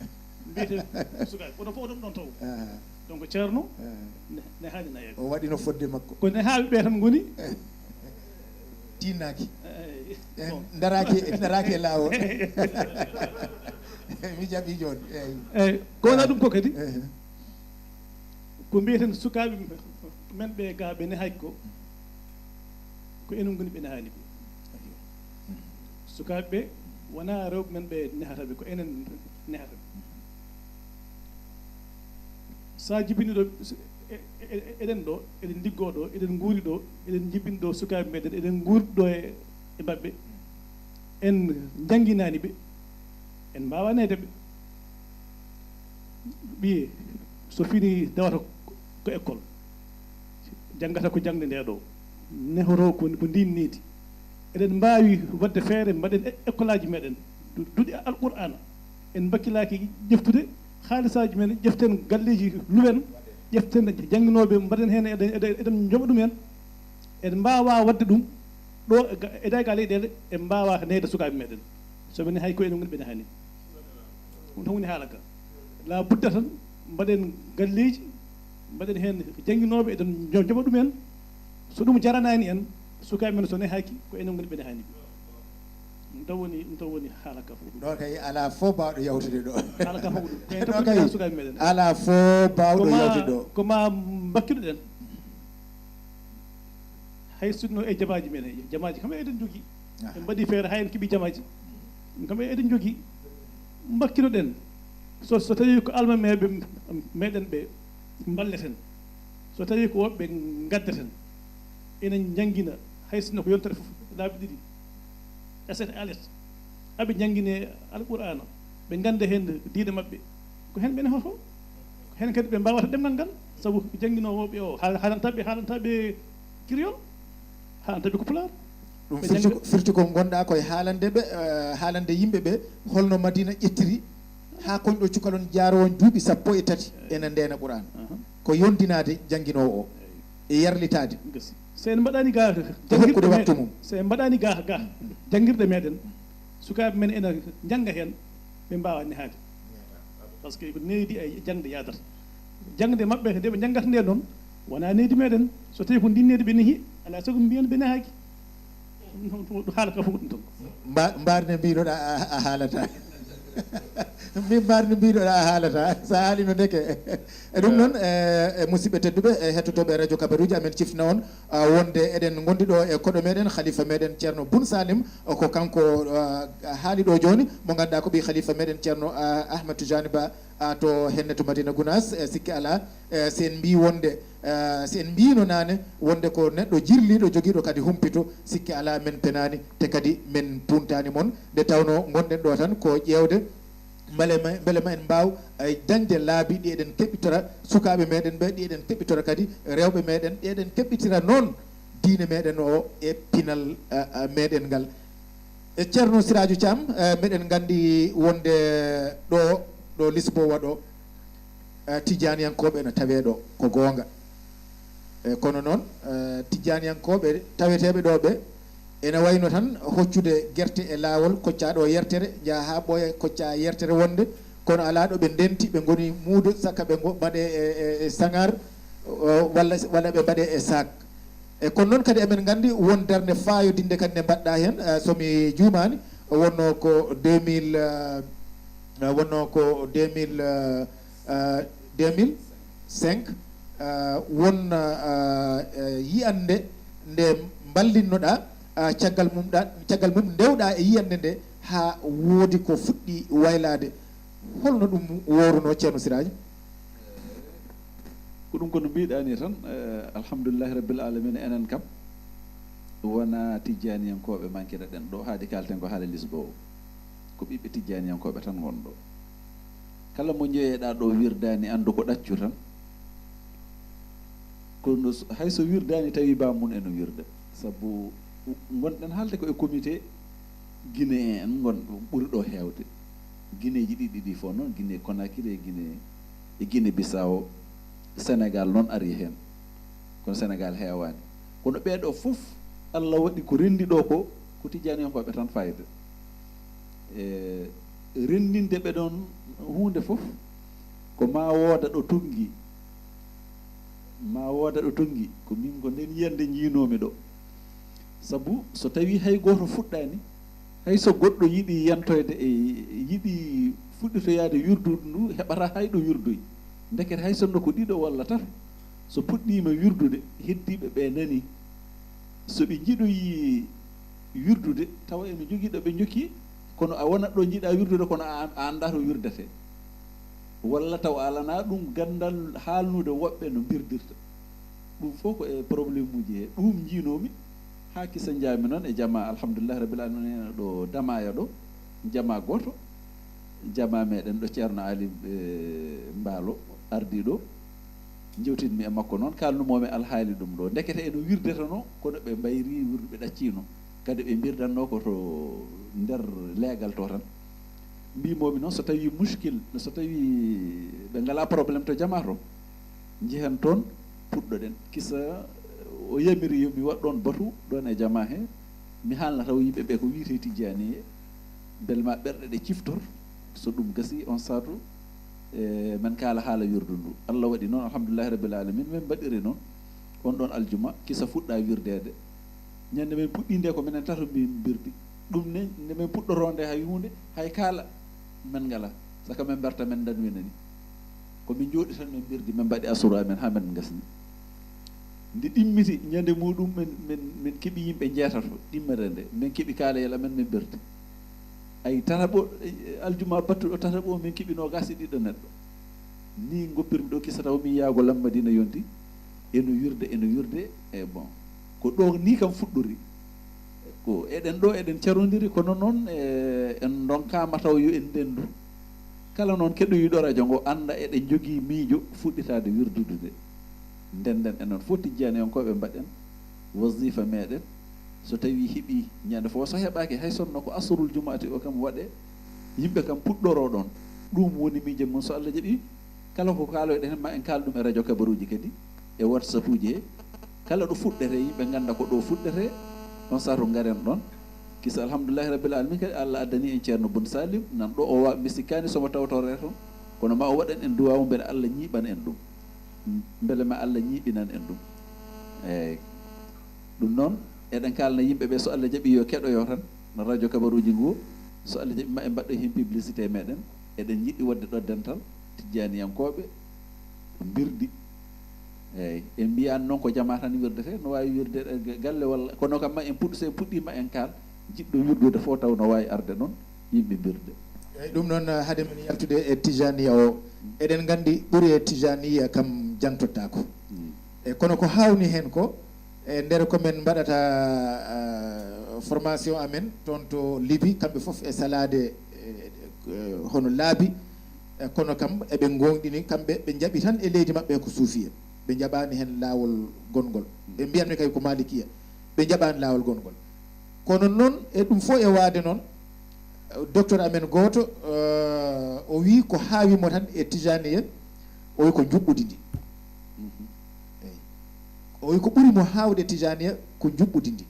mbiyetee sukaaɓe. Onon fof oɗon ɗoon taw. Ah. Donc, ceerno, ah, ne, ne haani nayeeɓe. O waɗino fodde makko. Ko nehaaɓe ɓe tan ngoni. Tinnaaki. Eh, eh, bon. Daraaki, daraaki e laawol. Mi jaɓi jooni. Eeyi. Eeyi, ko wonaa ɗum ko kadi. Eh. Ko mbiyeten sukaaɓe men ɓe gaa ɓe nehaaki ko, ko enen ngoni ɓe nehaani ɓe. Sukaaɓe ɓe wonaa rewɓe men ɓe nehata ɓe, ko enen nehata ɓe. So a jibini ɗo, e-, e-, e-, eɗen ɗo, eɗen liggoo ɗo, eɗen nguuri ɗo, eɗen jibini ɗo sukaaɓe meɗen, eɗen nguuri ɗo e, e maɓɓe. En njannginaani ɓe, en mbaawaa neede ɓe. Ɓiye, so fini dewata ko école, janngata ko jaŋde nde ɗo, nehoto ko, ko ndin needi. Eɗen mbaawi waɗde feere, mbaɗen e-, école aji meɗen, du-, duɗi Alqur'aana. En mbakkilaaki ƴeftude haalisaaji men, ƴeften galleeji luwen, ƴeften jannginooɓe, mbaɗen heen, eɗen, eɗen, eɗen njoɓa ɗum en. En mbaawaa waɗde ɗum ɗo e ga-, e ga leyɗeele, en mbaawaa neede sukaaɓe meɗen. So ɓe nehaaki ko enen ngoni ɓe nehaani. Ɗum tan woni haala ka. La budda tan mbaɗen galleeji, Mbaɗen heen jannginooɓe, eɗen jo-, njoɓa ɗumen. So ɗum jaranaani en, sukaaɓe men so nehaaki, ko enen ngoni ɓe nehaani ɓe. Ɗum taw woni, ɗum taw woni haala ka fof. Ɗo kay alaa fof baawɗo yawtude ɗo. Haala ka fof ɗum. Ko en ɗo tan kay woni sukaaɓe meɗen. Alaa fof baawɗo yawtude ɗo. Ko ma mbakkinoɗen. Hay sinno e jamaaji men, jamaaji kam eɗen njogii. Aha. En mbaɗi feere haa en keɓi jamaaji. Kam eɗen njogii. Mbakkinoɗen. So, so tawii ko almameeɓe meɗen ɓe mballeten, so tawii ko woɓɓe ngaddeten, enen njanngina, hay sinno ko yontere fof laabi ɗiɗi, aset alet, aɓe njanngine Alqur'aana, ɓe ngannda heen diine maɓɓe, ko heen ɓe nehoto, ko heen kadi ɓe mbaawata ɗemngal ngal, sabu jannginoowo ɓe o, haal-, haalanta ɓe, haalanta ɓe kiriyol, haalanta ɓe ko pulaar. Ɗum firti ko, firti ko ngonɗaa koye haalande ɓe, eh, haalande yimɓe ɓe, holno Madina ƴettiri, haa koñ ɗo cukalon jaaro on duuɓi sappo e tati ena ndeena Qur'aan. Aha. Ko yondinaade jannginoowo o e yarlitaade. Gasi. So en mbaɗaani ga ko hokkude waktu mum. So en mbaɗaani ga, ga janngirɗe meɗen, sukaaɓe men ena njannga heen, ɓe mbaawaa nehaade. Par ce que ko nehdi e jaŋde yahdata. Jaŋde maɓɓe nde ɓe njanngata nde noon, wonaa nehdi meɗen. So tawii ko ndin nehdi ɓe nehi, alaa sago mbiyen ɓe nehaaki. Ɗum, ɗum, ɗum haala ka fof ɗum tan. Mba-, mbaar nde mbiɗoɗa a, a haalata. Min mbaar nde mbiɗoɗa a haalata. So a haalino ndeke. E ɗum noon, e, e musidɓe tedduɓe, e hettotooɓe Radio Kabaruuji, amen ciftina on, a, wonde eɗen ngondi ɗo e koɗo meɗen, Khalifa meɗen Ceerno Bun Salim, o ko kanko, a, haali ɗo jooni, mo ngannduɗaa ko ɓii Khalifa meɗen Ceerno, a, Ahmed Tijani Ba, a, to henne to Madina Gounass, e, sikke alaa, e, so en mbii wonde, e, so en mbiino naane wonde ko neɗɗo jirliiɗo, jogiiɗo kadi humpito, sikke alaa men penaani, te kadi men puntaani mon. Nde tawnoo ngonɗen ɗo tan ko ƴeewde mbele ma, mbele ma en mbaaw, e, dañde laabi ɗi eɗen keɓitora sukaaɓe meɗen ɓe, ɗi eɗen keɓitora kadi rewɓe meɗen, ɗi eɗen keɓitira noon diine meɗen o e pinal, e, e, meɗen ngal. E Ceerno Siraaju Caam, e, meɗen nganndi wonde ɗo, ɗo Lisboa ɗo, e, tijjaaniyankooɓe ena tawee ɗo, ko goonga. E, kono noon, e, tijjaaniyankooɓe taweteeɓe ɗo ɓe, ena wayno tan hoccude gerte e laawol, koccaa ɗo yertere, njaha haa ɓooya, koccaa yertere wonde, kono alaa ɗo ɓe ndenti, ɓe ngoni muudo, saka ɓe ngo-, mbaɗee e, e, e saŋar, o, walla, walla ɓe mbaɗee e saak. E kono noon kadi emen nganndi won darnde faayodinde kadi nde mbaɗɗaa heen, eh, so mi juumaani, wonnoo ko deux mille, eh, eh, wonnoo ko deux mille, eh, eh, deux mille cinq, eh, won, eh, eh, yiyannde nde mballinnoɗaa, eh, caggal mum ɗa, caggal mum ndewɗaa e yiyannde nde haa woodi ko fuɗɗi waylaade. Holno ɗum woorunoo, Ceerno Siraaji? Ko ɗum ko no mbiɗaa ni tan, eh, alhamdulillahi rabbil alamina, enen kam wona tijjaaniyankooɓe mankira ɗen ɗo, haadi kaalten ko haala Lisbo o. Ko ɓiɓɓe tijjaaniyankooɓe tan ngon ɗo. Kala mo njeyeɗaa ɗo wirdaani, anndu ko ɗaccu tan. Kono s-, hay so wirdaani tawi bammum eno wirda. Sabu ngonɗen haalde ko e comité Guinée en ngon ɓuri ɗo heewde. Guineeji ɗiɗi ɗi fof noon, Guinée Conakry e Guinée, e Guinée Bissau, Sénégal noon ari heen. Kono Sénégal heewaani. Kono ɓee ɗo fof, Allah waɗi ko renndi ɗo ko, ko tijjaaniyankooɓe tan fayde. E renndinde ɓe ɗoon huunde fof, ko ma wooda ɗo tonngi, ma wooda ɗo tonngi, ko min ko nden yiyannde njiinoomi ɗo. Sabu so tawii hay gooto fuɗɗaani, hay so goɗɗo yiɗi yantoyde e yiɗi fuɗɗitoyaade wirdude ndu, heɓataa hay ɗo wirdoyi. Ndekete hay sinno ko ɗiɗo walla tato, so puɗɗiima wirdude, heddiiɓe ɓe nani. So ɓe njiɗoyi wirdude, tawa ene njogii ɗo ɓe njokki, kono a wonat ɗo njiɗaa wirdude, kono a, a anndaa to wirdetee. Walla taw a alanaa ɗum ganndal haalnude woɓɓe no mbirdirta. Ɗum fof ko e problème uji he. Ɗum njiinoomi haa kisa njaami noon e jamaa, alhamdulillahi rabbil alamina, ɗo Damaaya ɗo, jamaa gooto, jamaa meɗen ɗo Ceerno Ali, eh, Mbaalo ardii ɗo, njewtidmi e makko noon, kaalnumoomi alhaali ɗum ɗo. Ndekete eno wirdetenoo, kono ɓe mbayri wirdu, ɓe ɗacciino. Kadi ɓe mbirdanno ko to nder leegal to tan. Mbimomi noon, so tawi muskil, so tawi ɓe ngala problème to jamaa to, njehen toon, puɗɗoɗen. Kisa o yamiri yo mi waɗ ɗoon batu ɗoon e jamaa he, mi haalna taw yimɓe ɓe ko wiyetee tijjaani, mbele ma ɓerɗe ɗe ciftor, so ɗum gasi on saatu, E men kaala haala wirdu ndu. Allah waɗi noon, alhamdulillahi rabbil alamin, men mbaɗiri noon. On ɗon aljuma, kisa fuɗɗa wirdeede. Ñande men puɗɗi nde ko menen tato mbin mbirdi. Ɗum ne, nde men puɗɗoroo nde hay huunde, hay kaala men ngala. Saka men mberta men ndanwinani. Ko min njooɗi tan men mbirdi, men mbaɗi asuru amen haa men ngasni. Nde ɗimmiti, ñande muɗum men, men, men keɓi yimɓe njeetato, ɗimmere nde. Men keɓi kaaleyel amen, men mbirdi. Ay tataɓo, eh, aljuma battuɗo tataɓo, min keɓi noogaas e ɗiɗo neɗɗo. Ni ngoppirmi ɗo kisa taw min yaago Lammadina yonti, eno wirde, eno wirde, e bon. Ko ɗo ni kam fuɗɗori. Ko eɗen ɗo, eɗen carondiri, kono noon, eh, en ndonkaama taw yo en ndendu. Kala noon keɗoyiɗo radio ngo annda eɗen njogii miijo fuɗɗitaade wirdude nde. Ndenden enen fof tijjaaniyankooɓe mbaɗen wasifa meɗen. So tawi heɓi ñande fof, so heɓaki hay sonno ko asrul jumaati o kam waɗe, yimɓe kam puɗɗoro ɗon. Ɗum woni miijo mum, so Allah jaɓi, kala ko kaaloyɗen hen ma en kaal ɗum e radio kabaruuji kadi, e WhatsApp uji he. Kala ɗo fuɗɗete, yimɓe ngannda ko ɗo fuɗɗete, on sato ngaren ɗon. Kisa alhamdulillahi rabbil alamin kadi, Allah addani en Ceerno Bun Salim, nan ɗo o wa-, mi sikkaani somo tawtore toon, kono ma o waɗan en duwaawu mbele Allah ñiiɓan en ɗum. Mbele ma Allah ñiiɓinan en ɗum. Eyyi. Ɗum noon, eɗen kaalna yimɓe ɓe, so Allah jaɓi yo keɗoyo tan, no radio kabaruuji ngu, so Allah jaɓi ma en mbaɗɗo heen publicité meɗen, eɗen yiɗi waɗde ɗo dental, tijjaaniyankooɓe, mbirdi. Eyyi, en mbiyaani noon ko jamaa tan wirdete, no waawi wirde e galle walla, kono kam ma en puɗɗo, so en puɗɗiima en kaal, jiɗɗo wirdude fof taw no waawi arde noon, yimɓe mbirde. Eyyi, ɗum noon, hade men yaltude e tijaniya o, eɗen nganndi ɓuri e tijaniya kam jangtotaako. Mm. E kono ko haawni heen ko, e nder ko men mbaɗata, ah, formation amen toon to Libi, kamɓe fof e salaade, e, e, hono laabi, e kono kam eɓe ngoonɗini, kamɓe ɓe njaɓi tan e leydi maɓɓe ko suufiya, ɓe njaɓaani heen laawol gongol. Ɓe mbiyatmi kay ko malikiya, ɓe njaɓaani laawol gongol. Kono noon e ɗum fof e waade noon, docteur amen gooto, eh, o wii ko haawi mo tan e tijaniya, o wi ko njuɓɓudi ndi. Eyyi. O wi ko ɓuri mo haawde tijaniya ko njuɓɓudi ndi.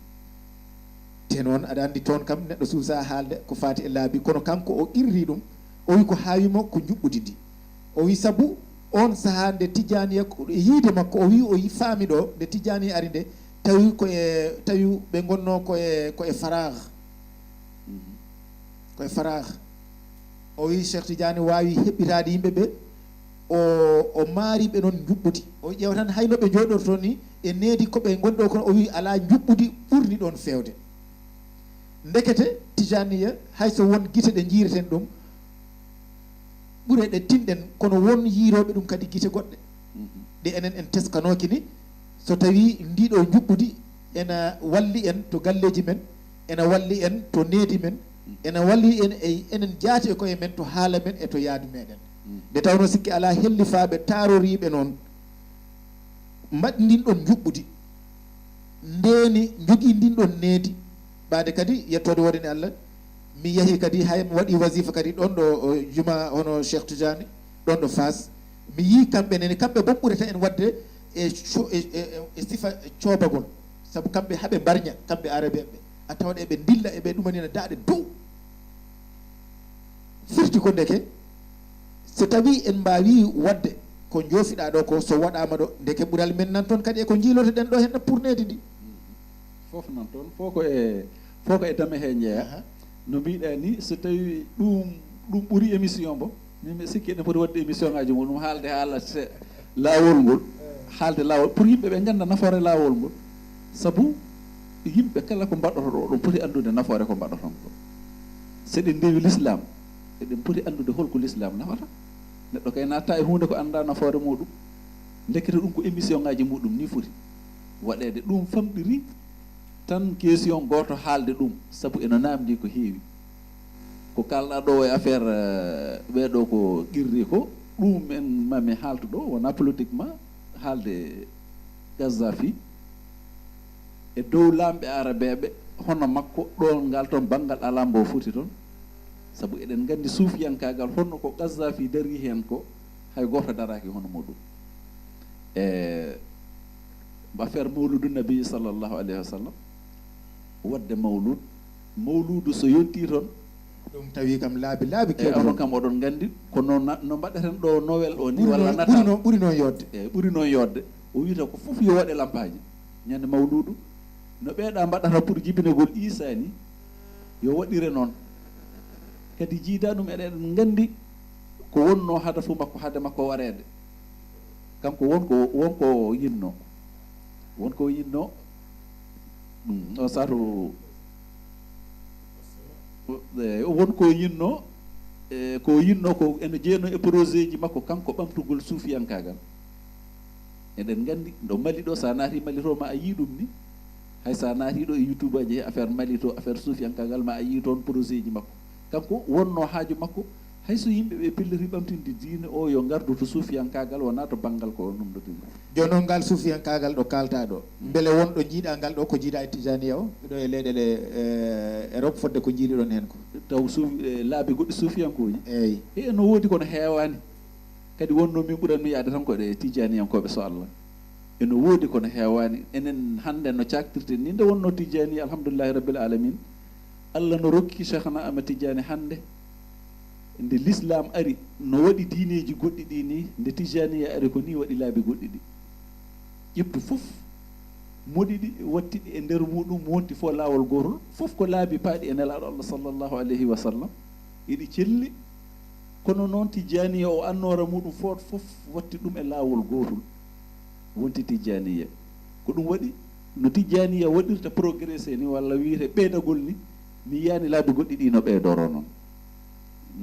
Te noon aɗa anndi toon kam neɗɗo suusa haalde ko faati e laabi, kono kanko o qirri ɗum, o wi ko haawi mo ko njuɓɓudi ndi. O wi sabu on sahaa nde tijaniya ko e yiide makko, o wi o yi faami ɗo nde tijaniya ari nde, tawi ko e, tawi ɓe ngonno ko e, ko e faraax. Ko e faraax. O wi Cheikh Tidiane waawi heɓɓitaade yimɓe ɓe, o, o maari ɓe noon njuɓɓudi. O ƴeewa tan hay no ɓe njooɗortoo ni, e needi ko ɓe ngonɗo kono, o wi alaa njuɓɓudi ɓurni ɗoon feewde. Ndekete tijaniya, hay so won gite ɗe njiireten ɗum, ɓure ɗe tinɗen, kono won yiirooɓe ɗum kadi gite goɗɗe. Mhm. Ɗe enen en teskanooki ni, so tawi ndiɗo njuɓɓudi ena walli en to galleeji men, ena walli en to needi men, ena walli en e enen jaati e koye men to haala men e to yaadu meɗen. Mhm. Nde tawnoo sikke alaa hellifaaɓe taaroriiɓe noon, mbaɗi ndin ɗon njuɓɓudi, ndeeni njogii ndin ɗon needi. Ɓaade kadi yettoode woodani Allah, mi yahi kadi, hay mi waɗi wasifa kadi ɗon ɗo, o, juma hono Cheikh Tidiane, ɗon ɗo Faas. Mi yii kamɓe nene, kamɓe boɓɓurata en waɗde e co-, e, e, e, e sifa coobagol. Sabu kamɓe haɓe mbarña, kamɓe arabeeɓe. A tawat eɓe ndilla, eɓe ɗumanina daaɗe dow. Firti ko ndeke, so tawi en mbaawi waɗde ko njoofiɗaa ɗo ko, so waɗaama ɗo, ndeke ɓural men nan toon kadi e ko njiilotoɗen ɗo heen, purneedi ndi. Fof nan toon, fof ko e, fof ko e dame he njeeya. Aha. No mbiɗa ni, so tawi ɗum, ɗum ɓuri émission mbo, min mi sikki eɗen poti waɗde émission ngaji muɗum, haalde haala se-, laawol ngol, haalde laawol, pour yimɓe ɓe ngannda nafoore laawol ngol. Sabu yimɓe kala ko mbaɗoto ɗo, ɗum poti anndude nafoore ko mbaɗoton ko. So eɗen ndewi l'islam, eɗen poti anndude holko l'islam nafata. Neɗɗo kay natta e huunde ko annda nafoore muɗum. Ndekete ɗum ko émission ngaji muɗum ni foti waɗeede. Ɗum famɗiri tan question gooto haalde ɗum, sabu eno naamndi ko heewi. Ko kaalɗaa ɗo e affaire, eh, ɓee ɗo ko qirri ko, ɗum en mami haaltu ɗo, wonaa politiquement, haalde Gaddafi e dow laamɓe arabeeɓe hono makko, ɗoon ngal toon banngal alaa mbo foti toon. Sabu eɗen nganndi suufiyankaagal, honno ko Gaddafi darii heen ko, hay gooto daraaki hono muɗum. E affaire mawludu Nabi sallallahu alayhi wa sallam, waɗde mawlud, mawludu so yontii toon, Ɗum tawi kam laabi laabi. Eyi, kewɗe onon kam oɗon nganndi ko no na- no mbaɗaten ɗo Noël o ni walla Natal. Ɓuri noon, ɓuri noon yodde. Eyi, ɓuri noon yodde. O wiyata ko fof yo waɗe lampaaji ñande mawluudu. No ɓeeɗa mbaɗata pour jibinagol Iisa ni, yo waɗire noon. Kadi jiida ɗum, eɗen nganndi ko wonno hadafu makko hade makko wareede. Kanko won ko won ko yinno. Won ko yinno. Mm, o saatu won ko yinno. E ko yinno ko ene jeeno e projet ji makko kanko ɓamtugol suufiyankaagal. Eɗen nganndi ɗo Mali ɗo, so a naati Mali to ma a yii ɗum ni. Hay so a naati ɗo e YouTube aji he affaire Mali to, affaire suufiyankaagal, ma a yii toon projet ji makko. Kanko wonno haaju makko hay so yimɓe ɓe pelliti ɓamtinde diine o yo ngardu to suufiyankaagal wonaa to banngal ko numdotiri. Jooni noon ngal suufiyankaagal ɗo kaaltaa ɗo, mbele won ɗo njiiɗaa ngal ɗo ko njiiɗaa e Tijaniya o ɗo e leyɗeele Europe fodde ko njiiɗiɗon heen ko? Taw suufi e laabi goɗɗi suufiyankooji? Eeyi. E no woodi kono heewaani. Kadi wonno min ɓuranmi yaade tan ko ɗe Tijaniyankooɓe so Allah. Eno woodi kono heewaani. Enen hannde no caaktirten ni nde wonno Tijani alhamdulillahi rabbil alamin. Allah no rokki Cheikhna Ahmad Tijani hannde nde l'islam ari no waɗi diineeji goɗɗi ɗi ni nde Tijaniya ari ko ni waɗi laabi goɗɗi ɗi. Ƴettu fof moɗi ɗi watti ɗi e nder muɗum wonti fof laawol gootol fof ko laabi paaɗi e nelaaɗo Allah sallallahu alayhi wa sallam. Eɗi celli. Kono noon tijjaniya o annoora muɗum fof fof watti ɗum e laawol gootol. Wonti tijjaniya ko ɗum waɗi no tijjaniya waɗirta progressé ni walla wiyete ɓeydagol ni. Mi yiyani laabi goɗɗi ɗi no ɓeydoro noon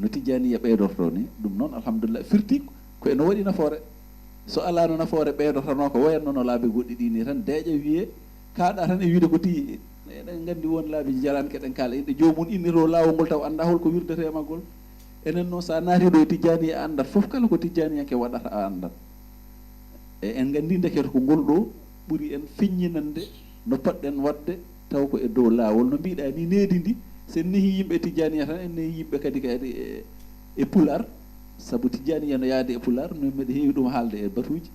no tijjaniya ɓeydorto ni. Ɗum noon alhamdulillah firti ko eno waɗi nafoore. So alano nafoore ɓeydotano ko wayanno no laabi goɗɗi ɗi ni tan deeƴa wiye kaaɗa tan e wiide ko ti. Eɗen nganndi won laabi jarani keɗen kaala inɗe joomum inni to laawol ngol taw annda holko wirdete e maggol. Enen noon so a naati ɗo e tijjani a anndat fof kala ko tijjaniyanke waɗata a anndat. E en nganndi ndekete ko ngol ɗo ɓuri en feññinande no poɗɗen waɗde taw ko e dow laawol no mbiɗa ni needi ndi. So en nehi yimɓe e tijjaniya tan en nehi yimɓe kadi kadi e e pulaar. Sabu tijjaniya no yaade e pulaar min mbiɗa heewi ɗum haalde e batuuji.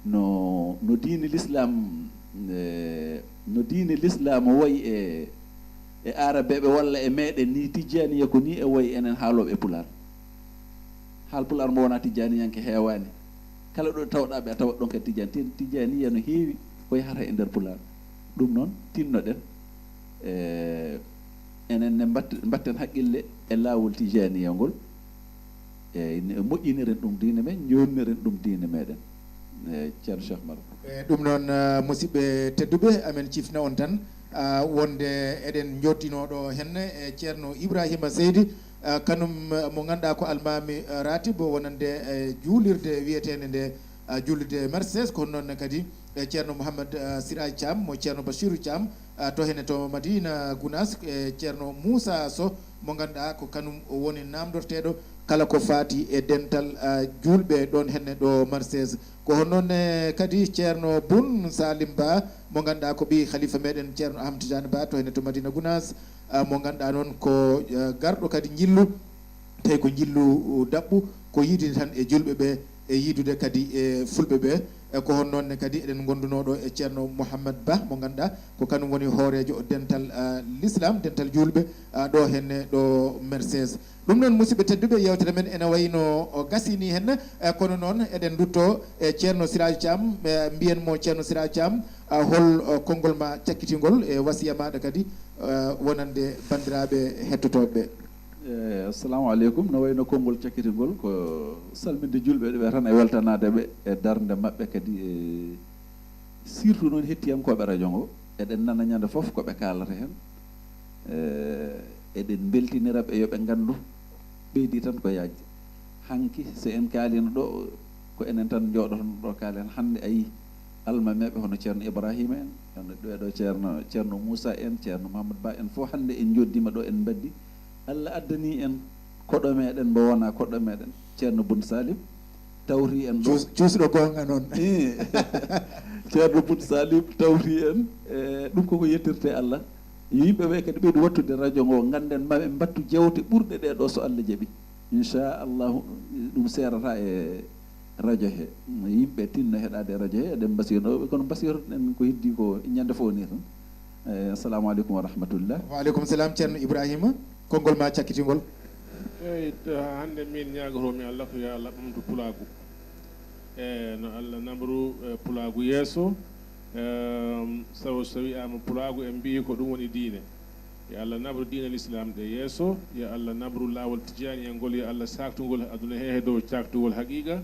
No no diine l'islam e no diine l'islam wayi e e aarabeeɓe walla e meeɗen ni tijjaniya ko ni e wayi enen haalooɓe e pulaar. Haal pulaar mbo wonaa tijjaniyanke heewaani. Kala ɗo tawɗaa ɓe a tawat ɗon kadi tijjani tijjaniya no heewi ko yahata e nder pulaar. Ɗum noon tinnoɗen e enen ne mbatten haqqille e laawol tijjaniya ngol. Eeyi, moƴƴiniren ɗum diine men, njoonniren ɗum diine meɗen. Eeyi, Ceerno Cheikh Maro. E ɗum noon, musiɓɓe tedduɓe, amen cifna on tan wonde eɗen njoddinoo ɗo henne e Ceerno Ibrahima Seydi, kanum mo ngannduɗaa ko almaami ratib wonande e juulirde wiyeteende nde juulirde Mercedes, kono noon ne kadi e Ceerno Mouhammad Siraj Thiam mo Ceerno Bachirou Thiam, to henne to Madina Gounass e Ceerno Moussa Sow mo ngannduɗaa ko kanum woni namdorteeɗo kala ko faati e dental juulɓe ɗon henne ɗo Marseille. Ko hono noon ne kadi Ceerno Boun Salim Ba mo ngannduɗaa ko ɓii khalifa meɗen Ceerno Ahmed Tidiane Ba to henne to Madina Gounass, mo ngannduɗaa noon ko garɗo kadi njillu. Tawi ko njillu daɓɓu ko yiidude tan e julɓe ɓe e yiidude kadi e fulɓe ɓe. E ko hon noon ne kadi eɗen ngondunoo ɗo e Ceerno Mouhammad Ba mo ngannduɗaa ko kanum woni hooreejo dental l'islam dental julɓe ɗo henne ɗo Mersees. Ɗum noon musiɓɓe tedduɓe yewtere men ene wayno o gasini henne. E kono noon eɗen ndutto e Ceerno Siraju Thiam, mbiyen mo Ceerno Siraju Thiam, hol konngol ma cakkitingol e wasiya maɗa kadi wonande banndiraaɓe hettotooɓe ɓe. Eyi, assalamu aleykum. No wayno konngol cakkitingol ko salminde julɓe ɓe tan e weltanaade ɓe e darnde maɓɓe kadi e surtout noon hettiyankooɓe radio ngo. Eɗen nana ñande fof ko ɓe kaalata heen. Eɗen mbeltinira ɓe yo ɓe nganndu ɓeydi tan ko yaajde. Hanki so en kaalino ɗo ko enen tan njooɗotono ɗo kaalen hannde a yii almameeɓe hono ceerno Ibrahima en hono ɓeeɗo ceerno ceerno Moussa en ceerno Mouhamadou Ba en fof hannde en njoddiima ɗo en mbaddi. Allah addani en koɗo meɗen mbo wona koɗo meɗen ceerno Bun Salim tawri en ɗo. Cuusɗo goonga noon. Ii. Ceerno Bun Salim tawri en. E ɗum koko yettirte Allah. Yo yimɓe ɓe kadi ɓeydu wattude radio ngo ngannden ma ɓe mbattu jewte ɓurɗe ɗe ɗo so Allah jaɓi. Inchallahu ɗum seerata e radio he. Yimɓe tinno heɗade e radio he eɗen mbasiynoɓe kono mbasiyotoɗen ko heddi ko ñande fof ni tan. Eyi, assalamu aleykum wa rahmatullah. Wa aleykum salam ceerno Ibrahima. Konngol ma cakkitingol. Eyi, hannde min ñaagotoomi Allah ko yo Allah ɓamtu pulaagu. E no Allah namru e pulaagu yeeso. Ehm, sabu so wiyaama pulaagu en mbiyi ko ɗum woni diine. Yo Allah nabru diine l'islam ɗe yeeso. Yo Allah nabru laawol tijani en ngol, yo Allah saaktugol aduna he he dow caaktugol haqiiqa.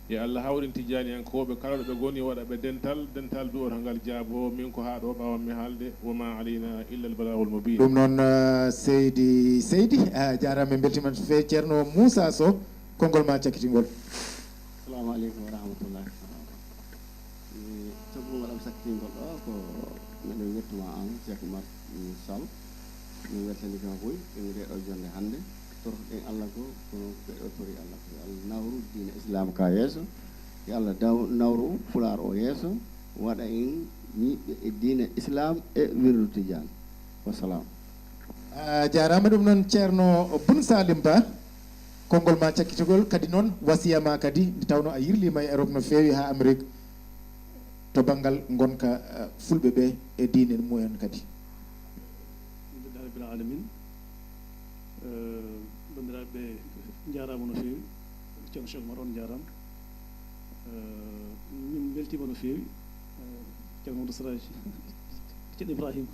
Yo Allah hawrin tijani en kooɓe kala ɗo ɓe ngoni, waɗa ɓe dental, dental du'oto ngal jaabo. Min ko haa ɗo ɓaawammi haalde. Wa ma alayna illa al balaagul mubin. Ɗum noon, eh, seydi seydi, a jaaraama, en mbeltiima no feewi. Ceerno Moussa Sow, konngol ma cakkitingol. Assalamu aleykum wa rahmatullah. Caggal am sakkitingol ɗo ko meɗen wettuma an Cheikh Oumar Sall. Min weltani kama boy ɗum nde ɗo jonde hannde. Tortoɗen Allah ko kono ɓe ɗo tori Allah ko Allah nawru diine islam ka yeeso. Yo Allah daw nawru pulaar o yeeso, waɗa en ñiiɓɓe e diine islam e wirdu tijaan. Wassalam. A jaaraama. Ɗum noon, Ceerno Bun Salim Ba, konngol ma cakkitagol, kadi noon wasiya ma kadi, nde tawnoo a yirliima e Europe no feewi haa Amérique, to banngal ngonka eh, fulɓe ɓe e diine mumen kadi. Alhamdulillahi rabbil alamin. Eh, banndiraaɓe, njaaraama no feewi. Ceerno Cheikh Oumar, on njaaraama. Eh, min mbeltiima no feewi. Eh, Ceerno Mamadou Siraji, Ceerno Ibrahima,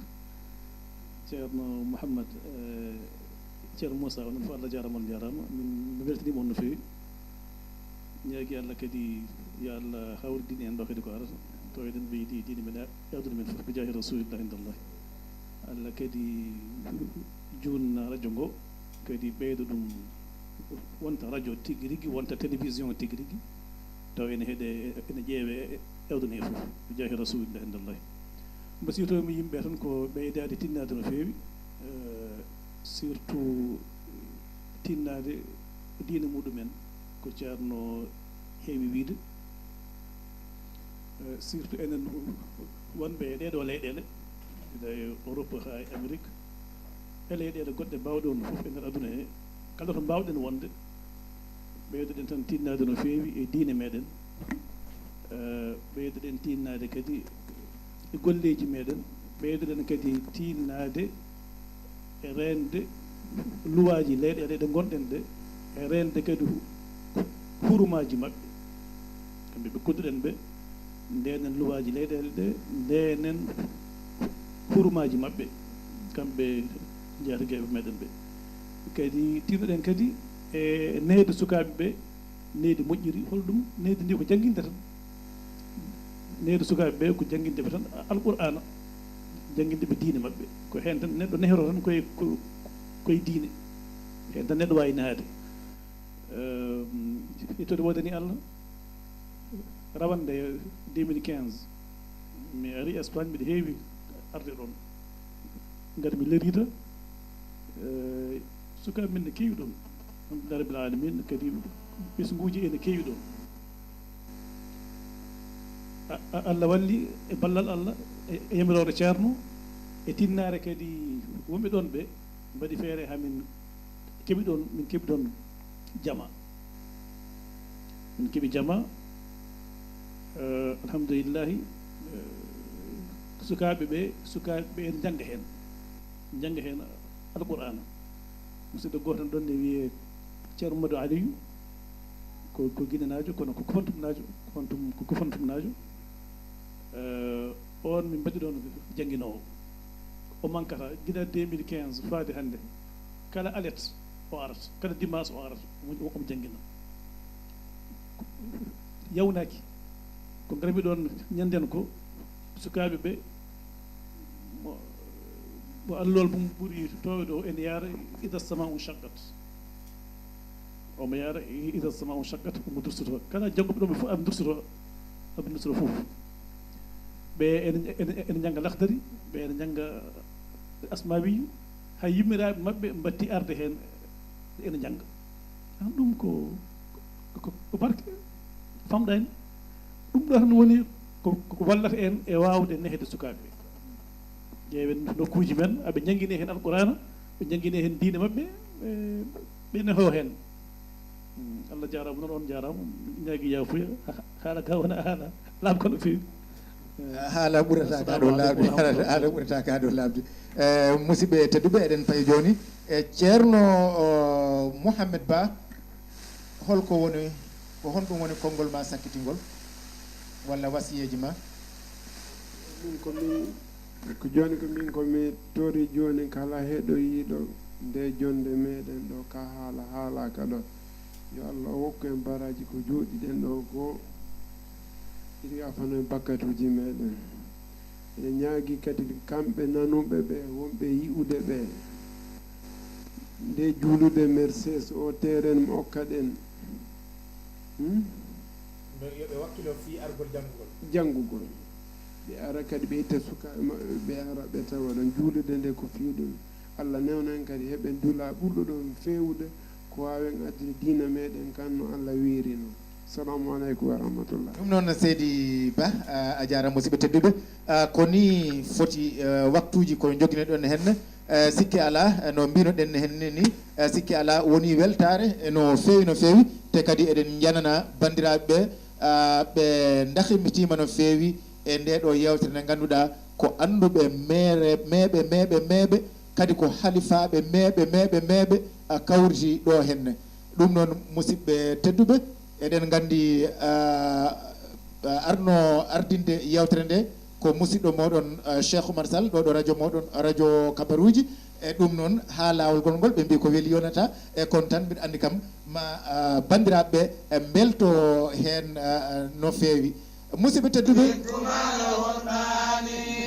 Ceerno Mouhammad, eh, Ceerno Moussa, onon fof Allah jaaraama, on njaaraama. Min, min mbeltaniima on no feewi. Ñaagi Allah kadi, yo Allah hawridin en ɗo kadi ko arata, to eɗen ɓeydi e diine men, e aduna men fof, bi jaahi Rasulillah indallah. Allah kadi juutna radio ngo, kadi ɓeyda ɗum wonta radio tigi rigi, wonta télévision tigi rigi, taw ene heɗe, ene ƴeewe e aduna he fof, bi jaahi Rasulillah indallah. Mbasiyotoomi yimɓe tan ko ɓeydaade tinnaade no feewi, eh, surtout tinnaade diine muɗumen, ko Ceerno heewi wiyde. Eh, surtout enen wonɓe e ɗeeɗoo leyɗeele, gila e Europe haa e Amérique, e leyɗeele goɗɗe baawɗe wonde fof e nder aduna he, kala to mbaawɗen wonde, ɓeydoɗen tan tinnaade no feewi e diine meɗen. Eh, ɓeydoɗen tinnaade kadi e golleeji meɗen, ɓeydoɗen kadi tinnaade e reende luwaaji leyɗeele ɗe ngonɗen ɗe, e reende kadi hu-, hurumaaji maɓɓe. Kamɓe ɓe kodduɗen ɓe, ndeenen luwaaji leyɗeele ɗe, ndeenen hurumaaji maɓɓe, kamɓe njaatigaaɓe meɗen ɓe. Kadi tinnoɗen kadi e nehde sukaaɓe ɓe, nehdi moƴƴiri, holɗum? Nehdi ndi ko jannginde tan. Nehdi sukaaɓe ɓe ko jannginde ɓe tan Alqur'aana, jannginde ɓe diine maɓɓe. Ko heen tan neɗɗo nehoroo tan koye, ko, koye diine. Heen tan neɗɗo waawi nehaade. Ehm, ittude woodani Allah. Rawande deux mille quinze, mi ari Espagne, miɗo heewi arde ɗoon. Ngar mi leriita, eh, sukaaɓe men ne keewi ɗoon. Alhamdulillah rabbil alamin, kadi ɓesnguuji ene keewi ɗoon. A-, a-, Allah walli e ballal Allah, e, e yamiroore Ceerno, e tinnaare kadi wonɓe ɗoon ɓe, mbaɗi feere haa min keɓi ɗoon, min keɓi ɗoon jama. Min keɓi jama, eh, alhamdulillahi, eh, sukaaɓe ɓe, sukaaɓe ɓe ene njannga heen, njannga heen Alqur'aana. Musidɗo gooto tan ɗoon ne wiyee Ceerno Mamadou Aliou, ko, ko Ginenaajo, kono ko Kofantumnaajo, Kofantum, ko Kofantumnaajo. Eh, oon min mbaɗi ɗoon jannginoowo. O mankata gila deux mille quinze faade hannde. Kala alet o arata, kala dimanche o arata, omo, omo janngina. Yawnaaki. Ko ngarmi ɗoon ñannden ko sukaaɓe ɓe, mo, mo allol mum ɓuri toowde o, ene yaara ida sama un shakkat. Omo yaara ida sama un shakkat, omo dursoto. Kala jannguɓe ɗo ɓe fof aɓe dursoto, aɓe dursoto fof. Ɓe ene, ene, ene njannga Lahdari, ɓe ene njannga Asmawiyu, hay yummiraaɓe maɓɓe mbatti arde heen ene njannga. An ɗum ko, ko, ko barke famɗani. Ɗum ɗo tan woni ko, ko wallata en e waawde nehde sukaaɓe ɓe. Ƴeewen nokkuuji men, aɓe njanngine heen Alqur'aana, ɓe njanngine heen diine maɓɓe, ɓe, ɓe nehoo heen. Hmm, Allah jaaraama noon, on jaaraama, ñaagi yaafuya, haala ka wona haala laaɓka no feewi. Haala ɓurata ka ɗo laaɓde. Haala ɓurata ka ɗo laaɓde. Eh, musidɓe tedduɓe, eɗen payi jooni e Ceerno, o, Mouhamed Ba. Holko woni, ko honɗum woni konngol ma sakkitingol walla wasiyeeji ma? Min ko min, ko jooni ko min ko mi tori jooni kala heɗoyiiɗo nde jonde meɗen ɗo, ka haala haalaka ɗo. Yo Allah o wokku en baraji ko joɗiɗen ɗo ko. Iɗi yafano en bakkatuji meɗen. Eɗen ñaagi kadi kamɓe nanuɓe ɓe, wonɓe yi'ude ɓe. Nde juulude Mercedes o terrain mo okkaɗen. Hmm? Yo ɓe wakkilo fii argol janngugol. Janngugol. Ɓe ara kadi ɓe itta sukaaɓe maɓɓe, ɓe ara ɓe tawa ɗon juulude nde ko fii ɗum. Allah newna en kadi heɓen dula ɓurɗo ɗon feewude ko waawen addude diina meɗen kan no Allah wiirino. Salamu aleykum wa rahmatullah. Ɗum noon, Seydi Ba, a, a jaaraama, musidɓe tedduɓe. A, ko ni foti, e, waktuuji ko njoginoɗen henne. E, sikke alaa, e, no mbinoɗen henne ni, e, sikke alaa, woni weltaare, e, no feewi, no feewi. Te kadi eɗen njanana banndiraaɓe ɓe, a, ɓe ndakhimitiima no feewi e nde ɗo yeewtere nde ngannduɗaa ko annduɓe meere, meeɓe, meeɓe, meeɓe, kadi ko halifaaɓe meeɓe, meeɓe, meeɓe, a, kawriti ɗo henne. Ɗum noon, musidɓe tedduɓe, eɗen nganndi, a, a, arno ardinde yeewtere nde ko musidɗo moɗon, a, Cheikh Oumar Sall, ɗo ɗo radio moɗon, radio Kabaruuji. E ɗum noon, haa laawol gongol, ɓe mbi ko weli yonata, e kono tan mbiɗa anndi kam ma, a, banndiraaɓe ɓe, e, mbelto heen, a, a, no feewi. Musidɓe tedduɓe.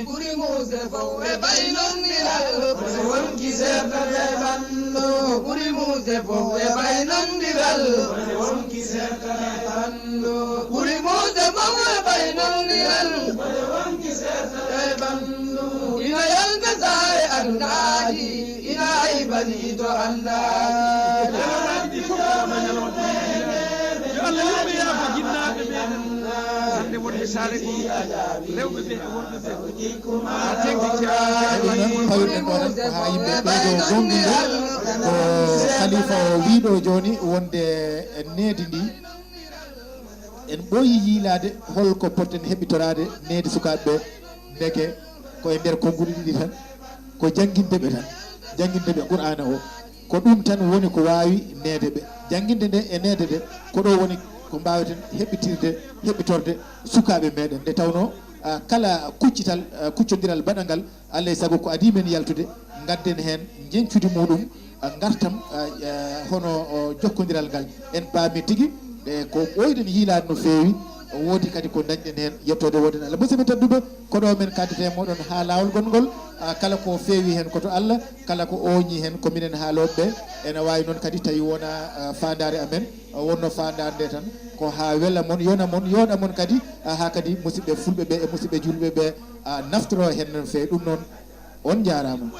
Ɓuri muusde fof e baynondiral, kono wonki sertata e ɓanndu. Ɓuri muusde fof e baynondiral, kono wonki sertata e ɓanndu. Ɓuri muusde fof e baynondiral, kono wonki sertata e ɓanndu. Ina yalta saare anndaaji, ina aybani to anndaaji. Yo Allah yurme yaafo jinnaaɓe meɗen. Hannde wonɓe saare ɗi, rewɓe ɓe e worɓe ɓe. Haa teŋti ceerno, ceerno Laye. Ɗum noon, pawirɗen ɗo tan ko haa yimɓe ɓeydo goonɗinde ko khalifa o wiiɗo jooni wonde needi ndi. En ɓooyi yiilaade hol ko poten heɓitoraade needi sukaaɓe ɓe, ndeke ko e nder konnguɗi ɗiɗi tan, ko jannginde ɓe tan, jannginde ɓe Qur'aana o. Ko ɗum tan woni ko waawi neede ɓe. Jannginde nde e neede nde, ko ɗo woni ko mbaaweten heɓitirde, heɓitorde sukaaɓe meɗen. Nde tawnoo, a, kala kuccital, a, kuccondiral baɗangal, alaa e sago ko adii men yaltude, ngadden heen njeñcudi muɗum, a, ngartam, a, a, hono, o, jokkondiral ngal. En paami tigi, e, ko ɓooyɗen yiilaade no feewi, woodi kadi ko ndañɗen heen, yettoode wooden Allah. Musidɓe tedduɓe, ko ɗo men kaddete e moɗon haa laawol gongol, a, kala ko feewi heen ko to Allah, kala ko ooñii heen ko minen haalooɓe ɓe. Ena waawi noon kadi tawi wonaa, a, faandaare amen, a, wonno faandaare nde tan, ko haa wela mon, yona mon, yooɗa mon kadi, a, haa kadi musidɓe fulɓe ɓe e musidɓe juulɓe ɓe, a, naftoro heen no feewi. Ɗum noon, on njaaraama.